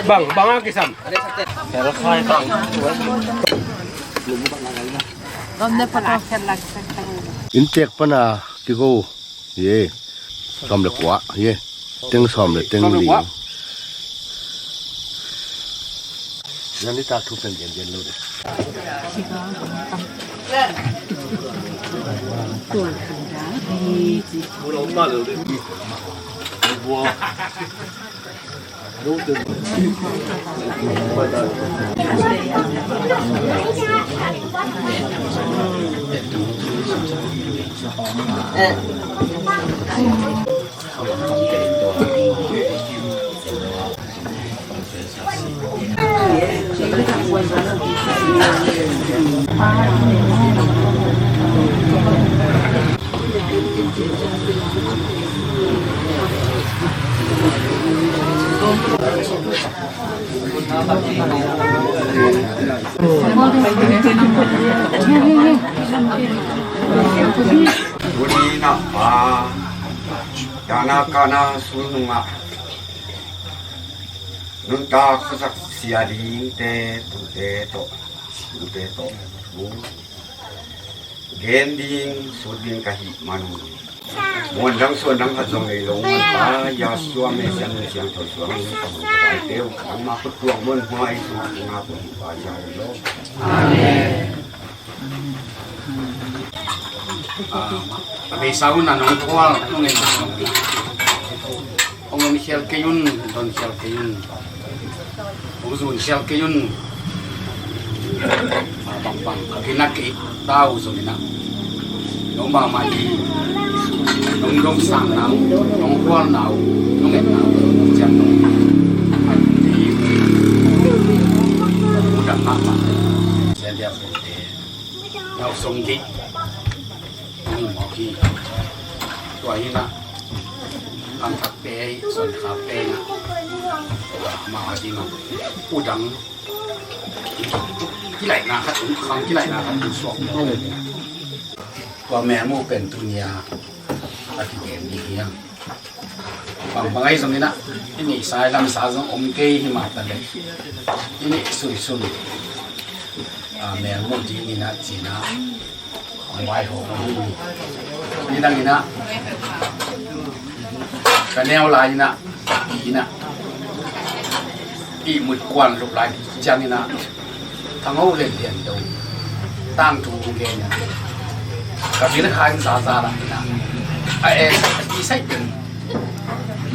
Bang, bang a kisam. Inntek pana kigo hi e. Sawm le kua hi e. Teng sawm le teng li. Nan i tak thu pen gen gen lo de. Tuni na pa, tana kana sulnungah nuntak khuasak sia dingte tute tawh, tute tawh thu gen ding, sut ding ka hih man un, muan dang suan dang khat zong nei lo, muan pa Yahshua Messiah min siangtho suang in ka hun ka vaite uh nangmah khut tuak muan hua i sungah ka ngak uh hi pa Yahshua lo. Amen. A beisa un a nong khual nong en nong en khial kei un, don khial kei un, hong zun khial kei un. A bangbang a kina kei tau zong ina nong mahmah i nong dong sang nau, nong khual nau, nong en nau ciang nong a ti u dang mahmah. Sian dia Nau song gei. Ni mawk hi. Tua hi na. Lam thak pe, son thak pe na. Tua ma ha ding a. U dang. Kilaina khat, khang kilaina khat suak. Tua mel mu pen tu nia. A kigen ni hi a. Bangbang ahi zong ina, i neihsa i lamsa zong om kei hi mah ta leh, i neih suisun a, mel mu ding ina cina hong vai ho hi. Nidang ina ka neu lai ina, i ina ihmut kuan lup lai ciang ina Thangho le Liando tangthu hong gen ina ka bil kha in zaza la ina a e a ti sai pen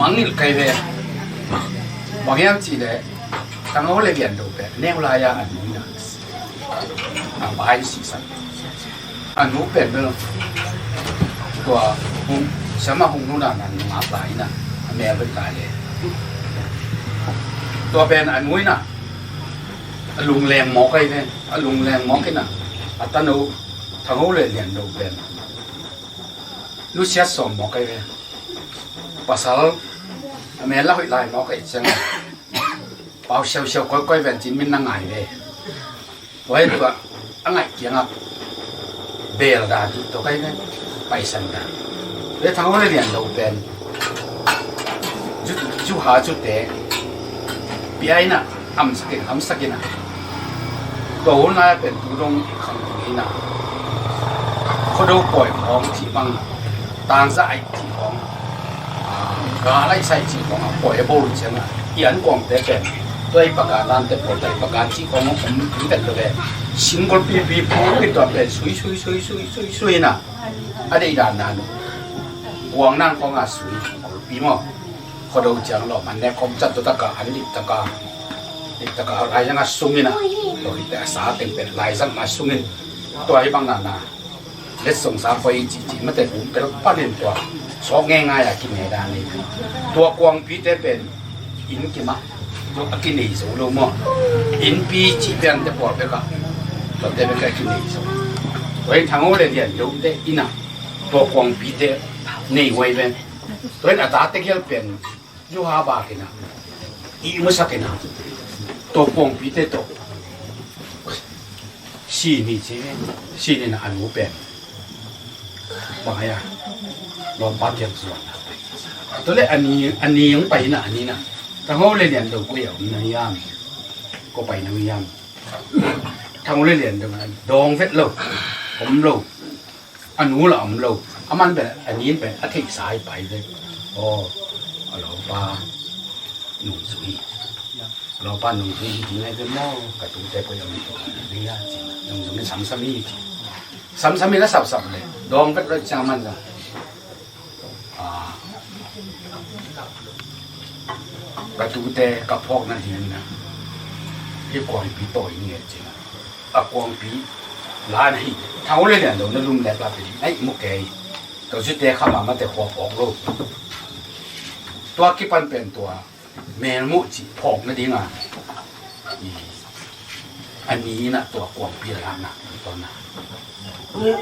mangngilh kai ve. Bang hiam cih leh Thangho le Liando pen neu lai a an nu ina a bai sisan. A nu pen bel tua hong, siamah hong nuna nan ngak lai ina a mel hoih lai le. Tua pen a nu ina a lungleng mawk ahi ve, a lungleng mawk ina a tano Thangho le Liando pen nusiat sawm mawk ahi ve. Pasal a mel la hoih lai mawk ahi ciang pau siausiau koikoi ven cin min na ngai ve. Tua hi tua a ngaih kiangah bel dan hi tua kai ven, paisan dan. Tua hi Thangho le Liando pen zu, zu ha zute pia ina amsak in, hamsak ina tua hun lai pen tu dong khang ina Khuado pawi khawng cih bang, tangza aih cih khawng, a, ga laih sai cih khawng a pawi a bo ciang a, i an kuangte pen tua i pakan dante pawl, tua i pakan cih khawng om om vet lo ve. Singgol pipi pu i tua pen sui sui sui sui sui sui na a deih dan dan kuang nang khawng a sui golpi maw. Khuado ciang lo man ne khawng cat tua taka an dip taka dip taka lai zang a sung ina, tua i te a sa teng pen lai zang a sung in tua i bang na na. Letsong sa poi cihcih mate um pel panin tua sawk ngeingai a kine dan nei. Tua kuangpite pen inn kimah a kinei zo lo maw? Innpi cih piante pawl bekah tuate bekah a kinei zo. Tua in Thangho le Liandote ina tua kuangpite nei huai ven. Tua in a tate gial pen Zu ha bak ina, ihmu sak ina, tua kuangpite tawh si ni ci, si ni na a nu pen bang a lawmpa kiang zuan na. Tua le a ni, a ni hong pai ina a ni na, Thangho le Liando koi a om na hiam, ko pai na hiam? Thangho le Liando dawng vet lo, om lo. A nu la om lo. A man pen a nin pen a theihsa hi pai ve. Aw, a lawmpa nungzui hi. A lawmpa nungzui hi ding ahi ve maw? Ka tute koi a om hi ding a ci. Nungzui hi samsam hi ci. Samsam hi la sapsap le dawng vet lo ciang man zong, a, ka tute ka phawk nading na hih kuangpi tawi nge ci. A kuangpi la na hi. Thangho le Liando na lum lek la pen ai mu kei. Ka zute kha mahmah te khua phawk lo. Tua kipan pen tua melmuh cih phawk nading a i A ni in ah tua kuangpi lakna, tua na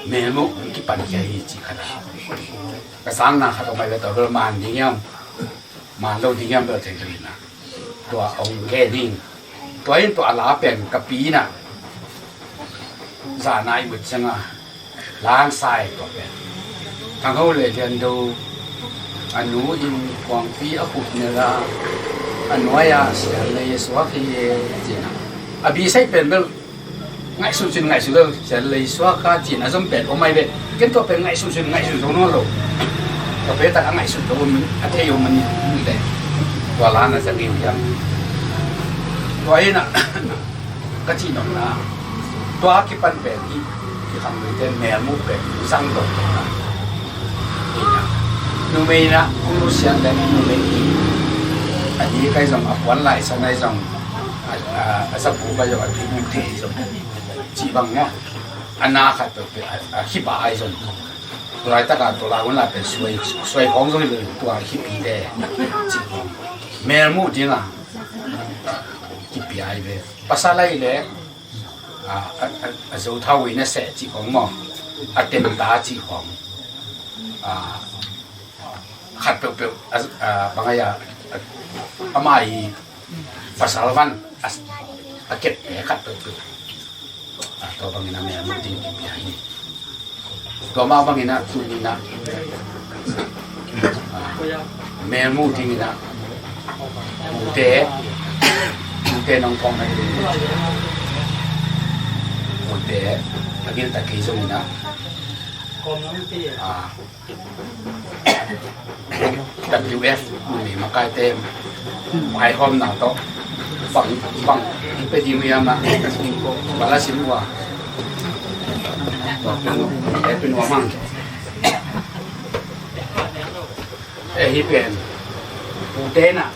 melmuh hong kipan khia hi cih khat a, ka sangna khat om ai ve, tua bel man ding hiam, man lo ding hiam bel thei lo hi na. Tua hong gen ding. Tua in tua a la pen ka pi in ah zahna i mut ciang a la hong sa hi tua pen. Thang Ho le Lian Do a nu in kuangpi a khup nel a, a nuai-ah Sial Lei suak hi e, ci-in ah. A bi saih pen bel ngaihsun cin ngaihsun lo, Sial Lei suak a ci-in a zom pen om ai ve. Ken tua pen ngaihsun cin ngaihsun zo nawn lo. Tua pen tak a ngaihsun zo om, a thei om a ni le. Tua la na zang hi hiam. Tua hi na, ka cih nopna, tua kipan pen hi, i khamrite melmuh pen zang lo. Hi na, numei na, kung lu sian le numei hi. A di kai zong, a puan lai san ai zong, a, a, a zabu kai zong, a di bu te zong. Cih bang maw. A na khat peuhpeuh a, a khip a ai zong. Tua laitaka tua la hun la pen suai, suai khawng zong hi lo, tua khip hi te. Cih khawng. Melmuh ding a kipia ai ve. Pasal ai le, a, a, a, a zo thau i na seh cih khawng maw. A tem ta cih khawng. A, khat peuhpeuh, a, a, bang ai a, a, amah i pasal van a, a kep te khat peuhpeuh. A, tua bangin a melmuh ding kipia hi. Tua mah bangin a tuni in a, a, melmuh dingin a, ute, ute nong pawng na ding, ute a gil ta kei zongin a, a, W F numei makaite vaihawmna tawh bang, bang i pe ding uh hiam a, bang la sim uh a, e pe nuam hang. E hi pen ute na,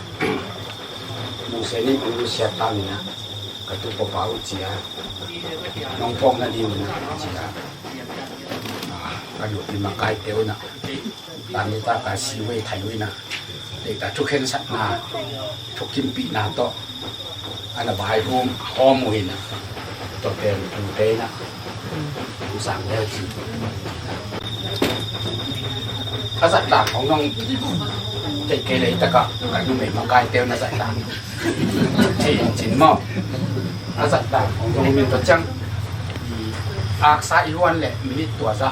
Mose nih hong lusiat tangin a, ka tu papa uh ci a, nong pawng na ding uh na ci a, a, ka nupi makaite uh na, tangin ta ka siwei thai uh na, te ka thukhensatna, thukhimpihna tawh a na vaihawm, hawm uh hi na, tua pen tute na. Sang leu ci. A zat dan hong nong kei kei lei taka ka numei makaite na zat dan. Ci in cin maw. A zat dan hong nong min tua ciang. Aksa i huan le minit tua za.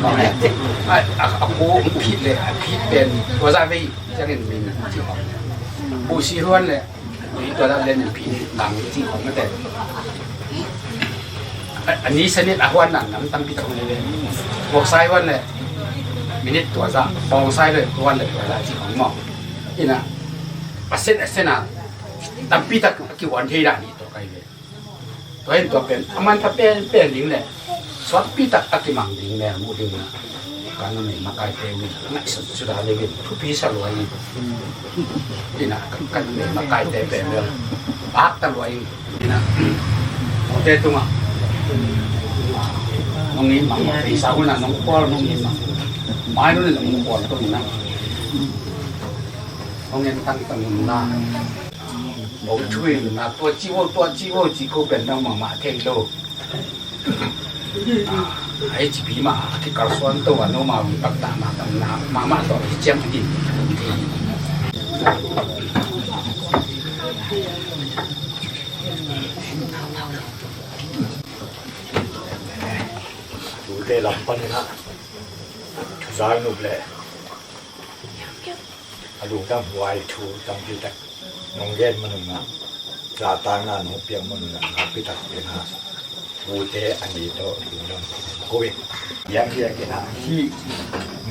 A, a, a ko hong phit le a phit pen tua za vei ciangin min ci maw. Busi huan le Tua dah lian in phi ni kang ci khong mate. A ni sanit a huan nan nam tampi tak om le. Bawngsai huan le minit tua za, bawngsai le huan le tua za ci khong maw. Ina a sen a sen a tampi tak a kihuan thei dah ni tua kai ve. Tua in tua pen a manpha penpen ding le suakpi tak a kimang ding melmuh ding na ka numei makaite uh in a ngaihsut sudah le in thupi sa lua in. Ina ka numei makaite pen le pakta lua in. Ina ute tungah nong in mang, pisa hun a nong kual nong in mang, mai nun nong kual tung na nong en tang tang na. Bawng thu in na tua ci vo, tua ci vo ci ko pen nang mahmah thei lo. A, a H P mah a kikalsuan to a, no mah hong taktak mah tam na mahmah tawh hi ciang a din. Tute lam panin ah thuzai nup le a lungdam huai thu tampi tak nong gen manun ah, zahtakna nong piak manun ah, nakpi tak pen ah ute a ni tawh lungdam ko in. Biakpiak in ah hih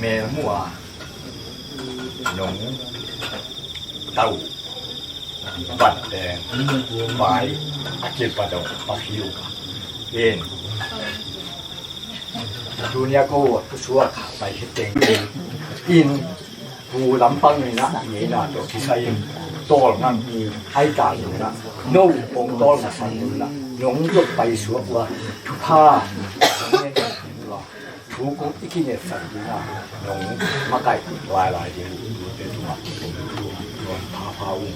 melmuh a nong tau vante vai a kilpa dong pa hi uh in. Tunia ko thusuak pai hi teng in, pu lampang in ah ngeina tawh kisai in tawlnga mi ai ta lo na, no hong tawl masa lo na, nong zot pai suak uh a thupha thu kong i kingetsak ding a nong makaih lailai ding uh, tute tungah kong thu nuam phapha ung.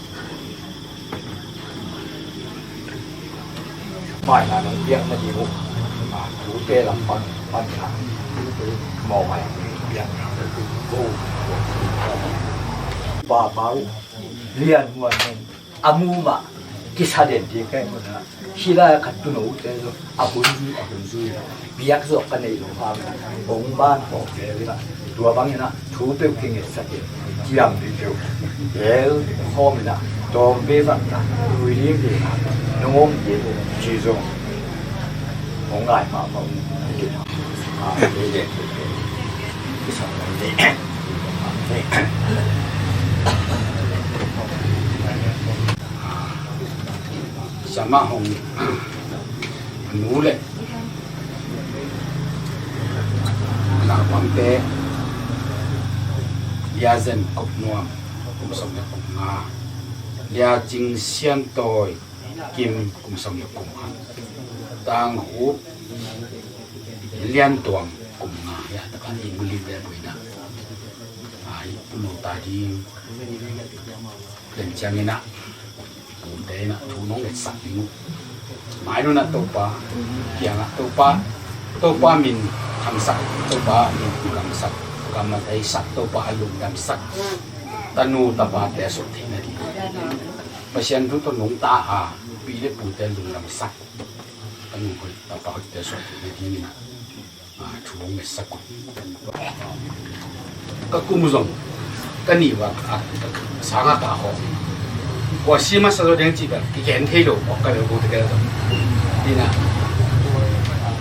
Paina nong piak na ding uh. Ah, tute lam pan pan na. Mawh ngai piak na. Ko. Pa pa uh. Lian muan nong a mu mah kisa den ding ka hi mawk na. Hih lai a khat tuuno te zong a hun zui a hun zui piak zawk ka neih loh hang hong man khawh ve ina. Tua bangin ah thu peuh kingetsak in kiam ding peuh el khawm ina tawm ve vak na lui ding ding a nong om ding uh ci zong hong ngai mahmah uh. Sama hong nu le naupangte Lia Zen Kop Nuam kum sawm le kum nga, Lia Cing Sian Tawi Kim kum sawm le kum khat, Tang Hup Lian Tuang kum nga, ya taka i mu lim le buina. Ai pulu ta ding len ciangin ah Pute in ah thu nong ngetsak ding uh. Mai nunah Topa kiangah Topa, Topa min thangsak, Topa min gamsak, gamla theisak, Topa a lungdamsak tanu tapate a suak theihna ding. Pasian thu tawh nungta a pi le pute lungdamsak tanu hoih tapa hoihte a suak theihna ding in ah thu hong ngetsak uh. Ka kum zong ka nih vak a sangah ka hawm. Kua si masa zaw ding cih bel kigen thei lo, awk ka bel ko tegel zong. Ina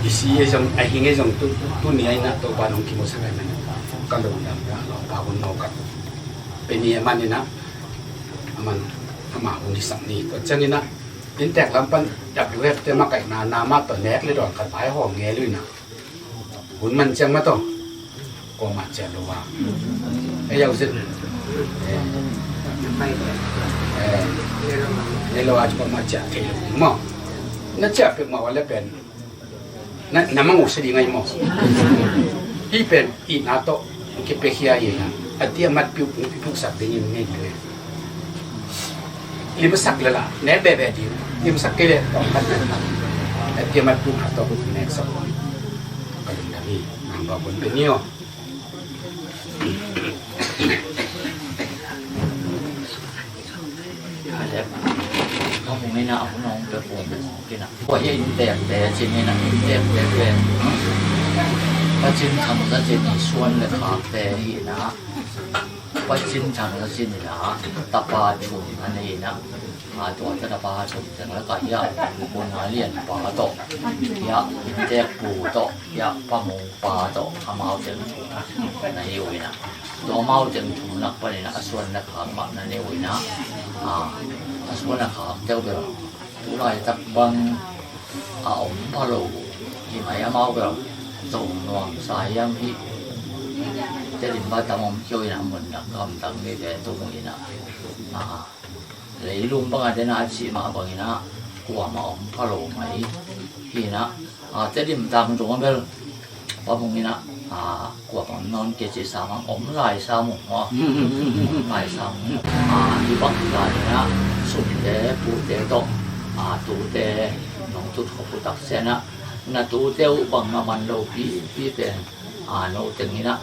i si ei zong a hing ei zong tu, tu ni a ina Topa nong kimusak ai man ka lungdam ina Topa hun mawk a pe ni a man ina a man ama hun hisak ni. Tua ciang ina inntek lam pan W F te makaihna na mah tawh nek le dawn khat vai hawm ngel uh ina. Hun man ciang mah tawh kuamah ciah lo a. Ei au zet. Ei lo a kuamah ciah thei lo ding maw. Na ciah pek mah ua le pen na, na mang uh sia ding ai maw. Hih pen itna tawh kipiakhia hi na. A tia mat piu pung piu sak ding in nei ding. Limsak lala nek bebe ding, limsak kei le tawh kan limsak. Tiamat pung a tawh neksak ka lungdam hi. Nang ba pun pe ni aw. Ka hong ina a hun hong pe pung pe hong kina. Kua hi a inntek te cin ina inntek te pen Pacin thang za cin i suan le khak te hi ina. Pacin thang za cin ina tapa thum a nei ina. A tua ta tapa thum teng lakah hiah Hun Ngai Lian pa tawh hiah inntek pu tawh hiah Pa Mung pa tawh amau teng thum na hi uh ina. Tua amau teng thum lak panin a suan na khak mah na nei uh ina. A suan na khak teuh bel tulaitak bang a om pha lo hi mai amau bel zong nuam sa hiam hi. Tedim ba tam om kio ina mun dang gam dang ni ve tung ina. Leilung banga dena a cih mah bangina kuama om pha lo mai hina. Tedim tang zong a bel Pa Mung ina kuama om nawn kei cih samang om lai sam uh maw. Om lai sam uh. Hi bang hi lai ina sumte pute tawh tute nong tut khop uh tak ciana na tute uh bang a man lo pi pi pen no teng ina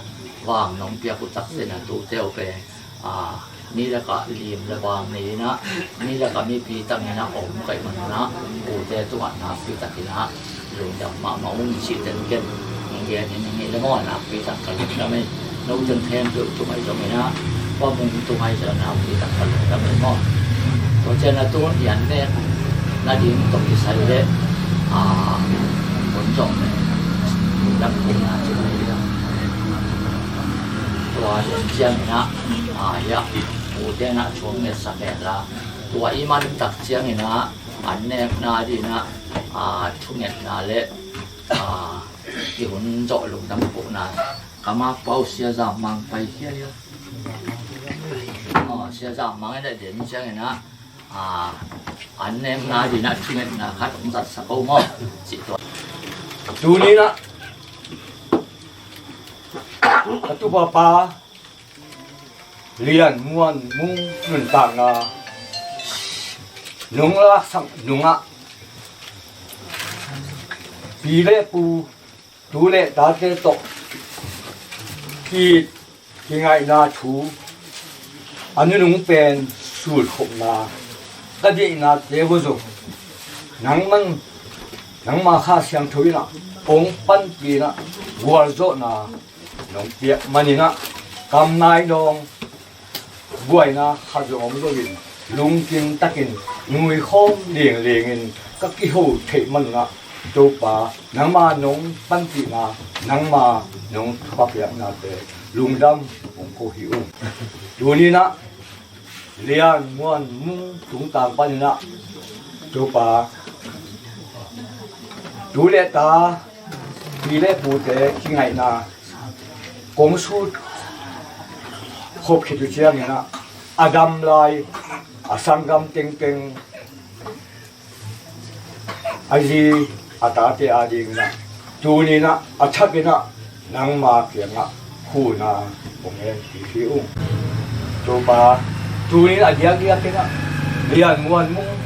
vang nong piak uh tak ciana tute uh pen mi lakah lim le vang nei ina mi lakah mipi tang ina om kaih man ina ute tungah nakpi tak ina lungdam mahmah ung cih teng ken hong gen in hong hi le maw. Nakpi tak ka lungdam ei. No teng khempeuh tungah zong ina Pa Mung tungah zong nakpi tak ka lungdam ei maw. Tua cian a tun i an nek nading tawh kisai le hun zong lungdam kong na ci tua cian ina hiah ute na thuam ngetsak hen la tua i man tak ciang ina an nekna dina thungetna le i hun zawh lungdam kohna ka makpau Sia Zam Mang pai hiahial. Sia Zam Mang ina den ciang ina an nekna dina thungetna khat hong zatsak ko maw. Cih tua tuninah a tupapa Lian Muan Mung nuntakna nung laksak nungah Pi le pu, tu le tate tawh ki, kingaihna thu a nunung pen sulkhopna ka deihnate uh zong nangman, nangma Kha Siangtho in ah hong panpih in ah gualzawhna nong piak manin ah kam nai dawng buaina khat zong om loin lungkim takin nuikhawm lingling in ka kiho theih manun ah Topa, nangma nong panpihna, nangma nong thupha piaknate lungdam hong ko hi ung. Tuni in ah Lian Muan Mung tungtang panin ah Topa, tu le ta, pi le pute kingaihna kong sut khop khit uh ciangin ah a dam lai a sanggam tengteng a zi a tate adingin ah tuni in ah a thakin ah nangma kiangah huhna hong en hi hi ung. Topa, tuni in a diakdiak in ah Lian Muan Mung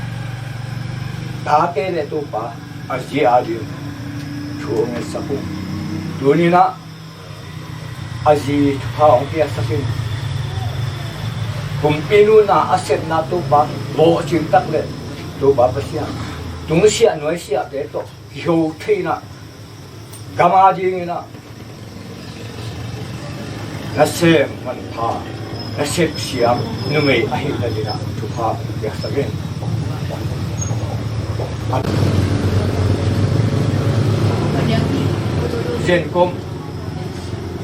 tate le Topa a zi ading thu hong ensak ung. Tuni in ah a zi thupha hong piaksak in, kumpi nunna a sepna Topa bawhcin tak le Topa Pasian, tungsiah nuaisiahte tawh kiho thei in ah gam adingin ah nasem manpha, nasep siam numei ahih nadingin ah thupha hong piaksak in. Zenkom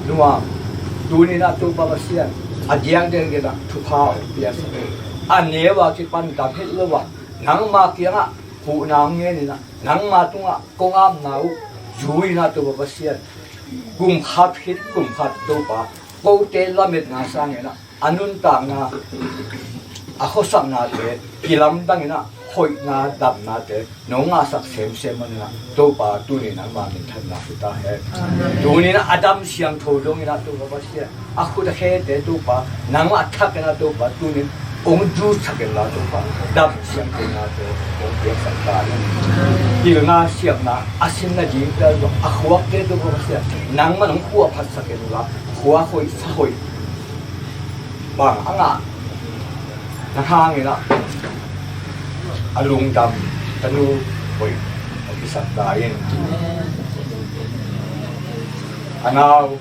nuam, tuni in ah Topa Pasian, a diakdiak in ah thupha hong piaksak in. A neu a kipan dam het lo a nangma kiangah huhna hong ngen in ah nangma tungah kong apna uh zui in ah Topa Pasian, kum khat khit kum khat Topa, kote lametna sangin ah a nuntakna, a khuasaknate kilamdang in ah hoihna damnate nong ngahsak semsem manin ah Topa, tuni nangma minthanna hi ta hen. Tuni in ah a dam siangtho dong in ah Topa Pasian, a khut a khete Topa, nangmah a thak in ah Topa, tuni in hong dutsak in la Topa, dam siangtho nate hong piaksak ta in. Pilna siamna a sin nadingte zong a khuakte Topa Pasian, nangman hong khuaphatsak in la, khua hoih sa hoih bang a ngah na hangin ah a lungdam tanu hoih a kisak ta in. A nau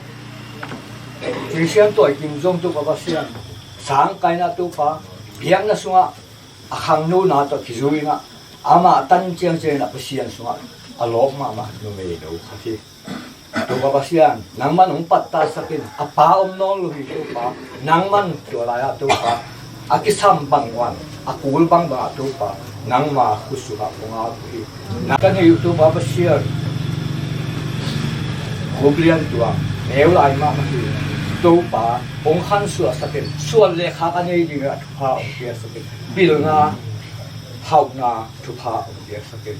Christian Toikim zong Topa Pasian, sang kaina Topa, biakna sungah a khangnona tawh kizui in ah amah tan ciangciang in ah Pasian sungah a lawp mahmah numei no khat hi. Topa Pasian, nangman hong pattahsak in, a pa om nawn lo hi Topa, nangman tua lai-ah Topa, a kisam bang uan, a kul bangbangah Topa, nangma khut sungah kong ap uh hi. Nang ka nei uh Topa Pasian, Khup Lian Tuang, neu lai mahmah hi. Topa, hong khansuahsak in, suan le khak a nei dingin a thupha hong piaksak in, pilna, hauhna, thupha hong piaksak in.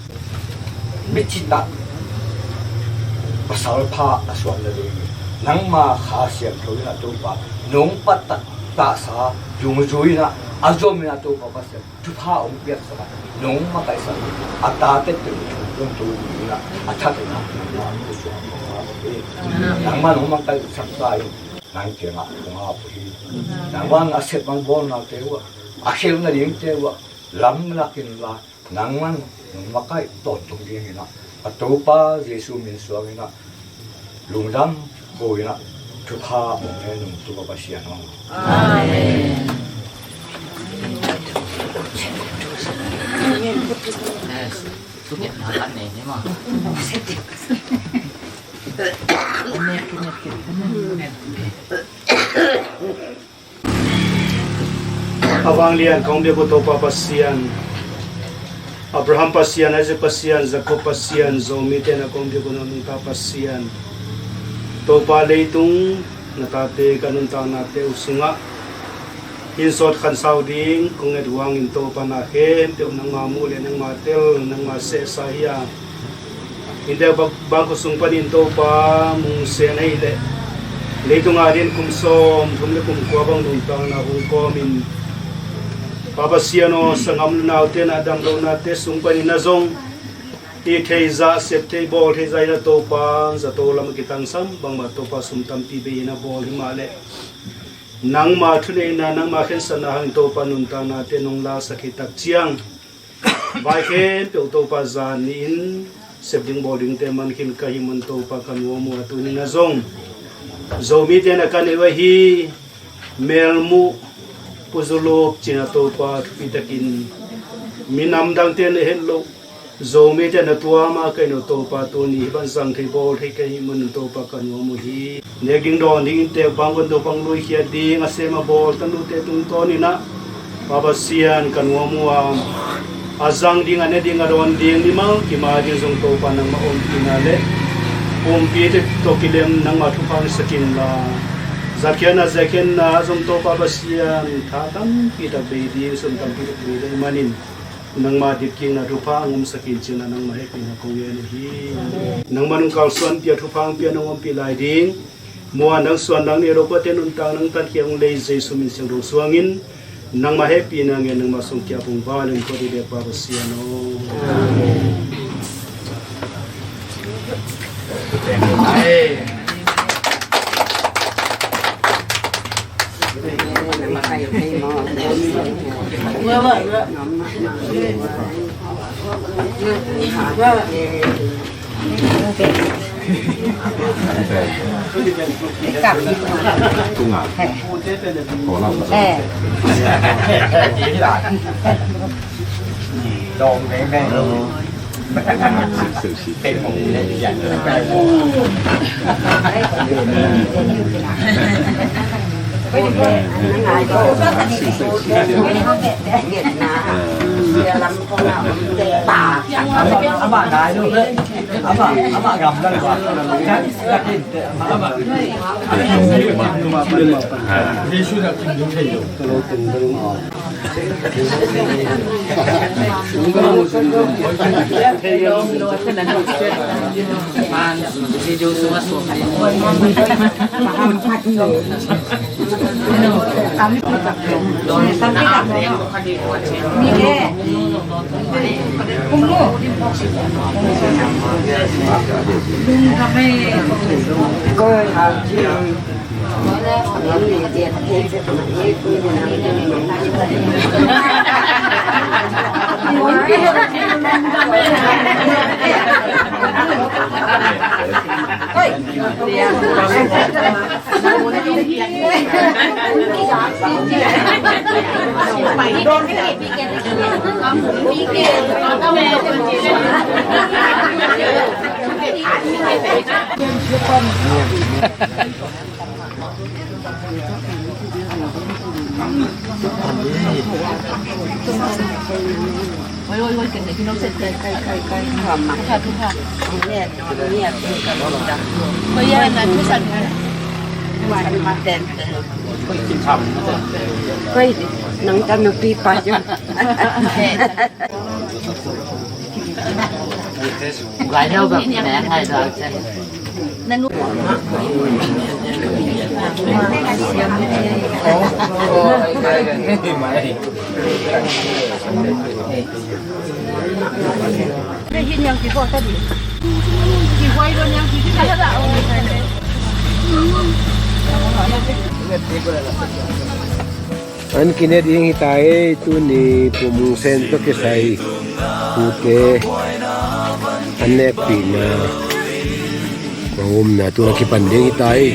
Mici tak pasal pha a suan nading nangma Kha Siangtho in ah Topa, nong pattah tahsa dungzui in ah a zom in ah Topa Pasian, thupha hong piaksak a, nong makaihsak a, a tate teng zong tu in ah a thak in ah nangma khut sungah kong ap uh hi. Nangma nong makaihsak ta in, nang kiangah kong ap uh hi. Nangman a sep a bawlnate uh ah, a khelh nadingte uh ah lamlak in la, nangman nong makaih tawntung dingin ah, a Topa Jesu min suangin ah lungdam ko in ah thupha hong ngen ung Topa Pasian aw. Amen. A vanglian kong biak uh Topa Pasian, Abraham Pasian, Isaac Pasian, Jacob Pasian, Zomite na kong biak uh na nungta Pasian. Topa, leitung na tate ka nuntaknate uh sungah hinsawt khansau ding kong et uh hangin Topa, na khempeuh nangma muh le nangma tel, nangma sehsa hi a, inntek bang, bangkua sung panin Topa mungsen ahih leh leitung adingin kum sawm thum le kum kua bang nuntakna hong kawmin, Pa Pasian aw, sanggam unaute na damlohnate sung panin na zong Hi thei zah, sep thei, bawl thei zah in a Topa, zato lam a kitangsam bangmah Topa sum tampi bei in a bawl hi mah leh, nangma thuneihna, nangma khensatna hangin Topa nuntaknate nong laksak hi tak ciang, vai khempeuh Topa zan ni-in sep ding bawl dingte man khin ka hih man Topa ka nuam uh a, tuni-in a zong Zomite na ka neih uh ahi Melmuh Pu Zulup cih a Topa thupi takin minam dangte na het loh Zomite na tuam a ka hih uh Topa, tuni hih bang zang thei bawl thei ka hih man Topa ka nuam uh hi. Nek ding dawn ding inntek bang guan Topa hong luikhiat ding a sem a bawl tanute tungtawn in a Pa Pasian ka nuam uh a, a zang ding, a ne ding, a dawn ding, mimal kim a ding zong Topa nangmah ompihna le pumpite tawh kilem nangmah thupha hong sak inla, zatkhiatna, zatkhiatna zong Topa Pasian tha tampi tak bei ding, sum tampi tak bei ding manin nangmah dipkikna thupha hong omsak in cih a nangmah hehpihna kong ngen uh hi. Nangmah nong kalsuanpih a thupha hong pia, nong ompih lai ding, muan dang suan dang nei lo kuate nuntak nang tankhia hong lei Jesu min siangtho suangin nangmah hehpihna ngen, nangmah sung kiap hong val in ko dih dek Pa Pasian aw. An kine ding hi ta ei, tuni pum sen tawh kisai pute an nekpihna a omna tun a kipan ding hi ta ei.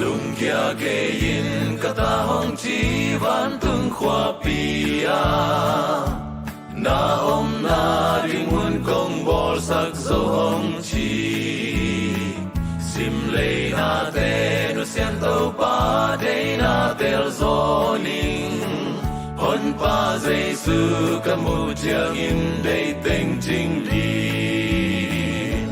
Lungkia kei in ka ta hong ci, vantung Khuapi ah na omna ding mun kong bawlsak zo hong ci. Sim lei nate nusian Topa deina tel zaw ning. Honpa Jesu ka muh ciangin dei teng cing ding.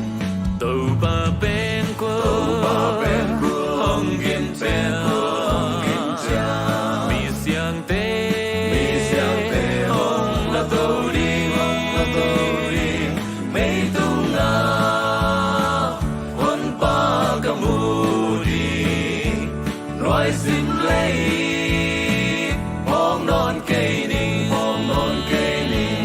Topa pen kua, Topa pen kua hong gin pen kua hong gin ciang. Mi siangte, mi siangte hong la to ding, hong la to ding. Mei tungah Honpa ka muh ding. Nuai sim lei, hong nawn kei ning, hong nawn kei ning.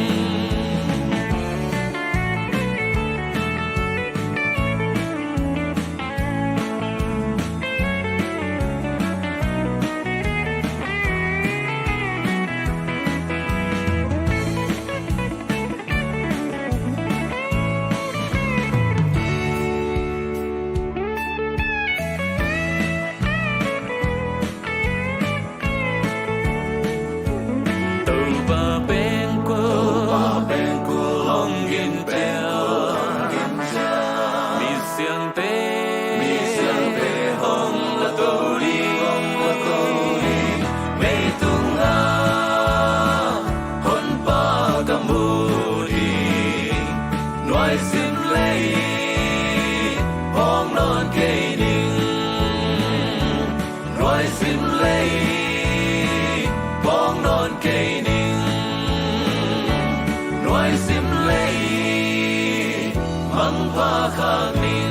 Topa pen kua, Topa pen kua hong gin pen kua hong gin ciang. Mi siangte, mi siangte hong la to ding, hong la to ding. Mei tungah Honpa ka muh ding. Nuai sim lei, hong nawn kei ning. Nuai sim lei, hong nawn kei ning. Nuai sim lei, mangpha khak ning.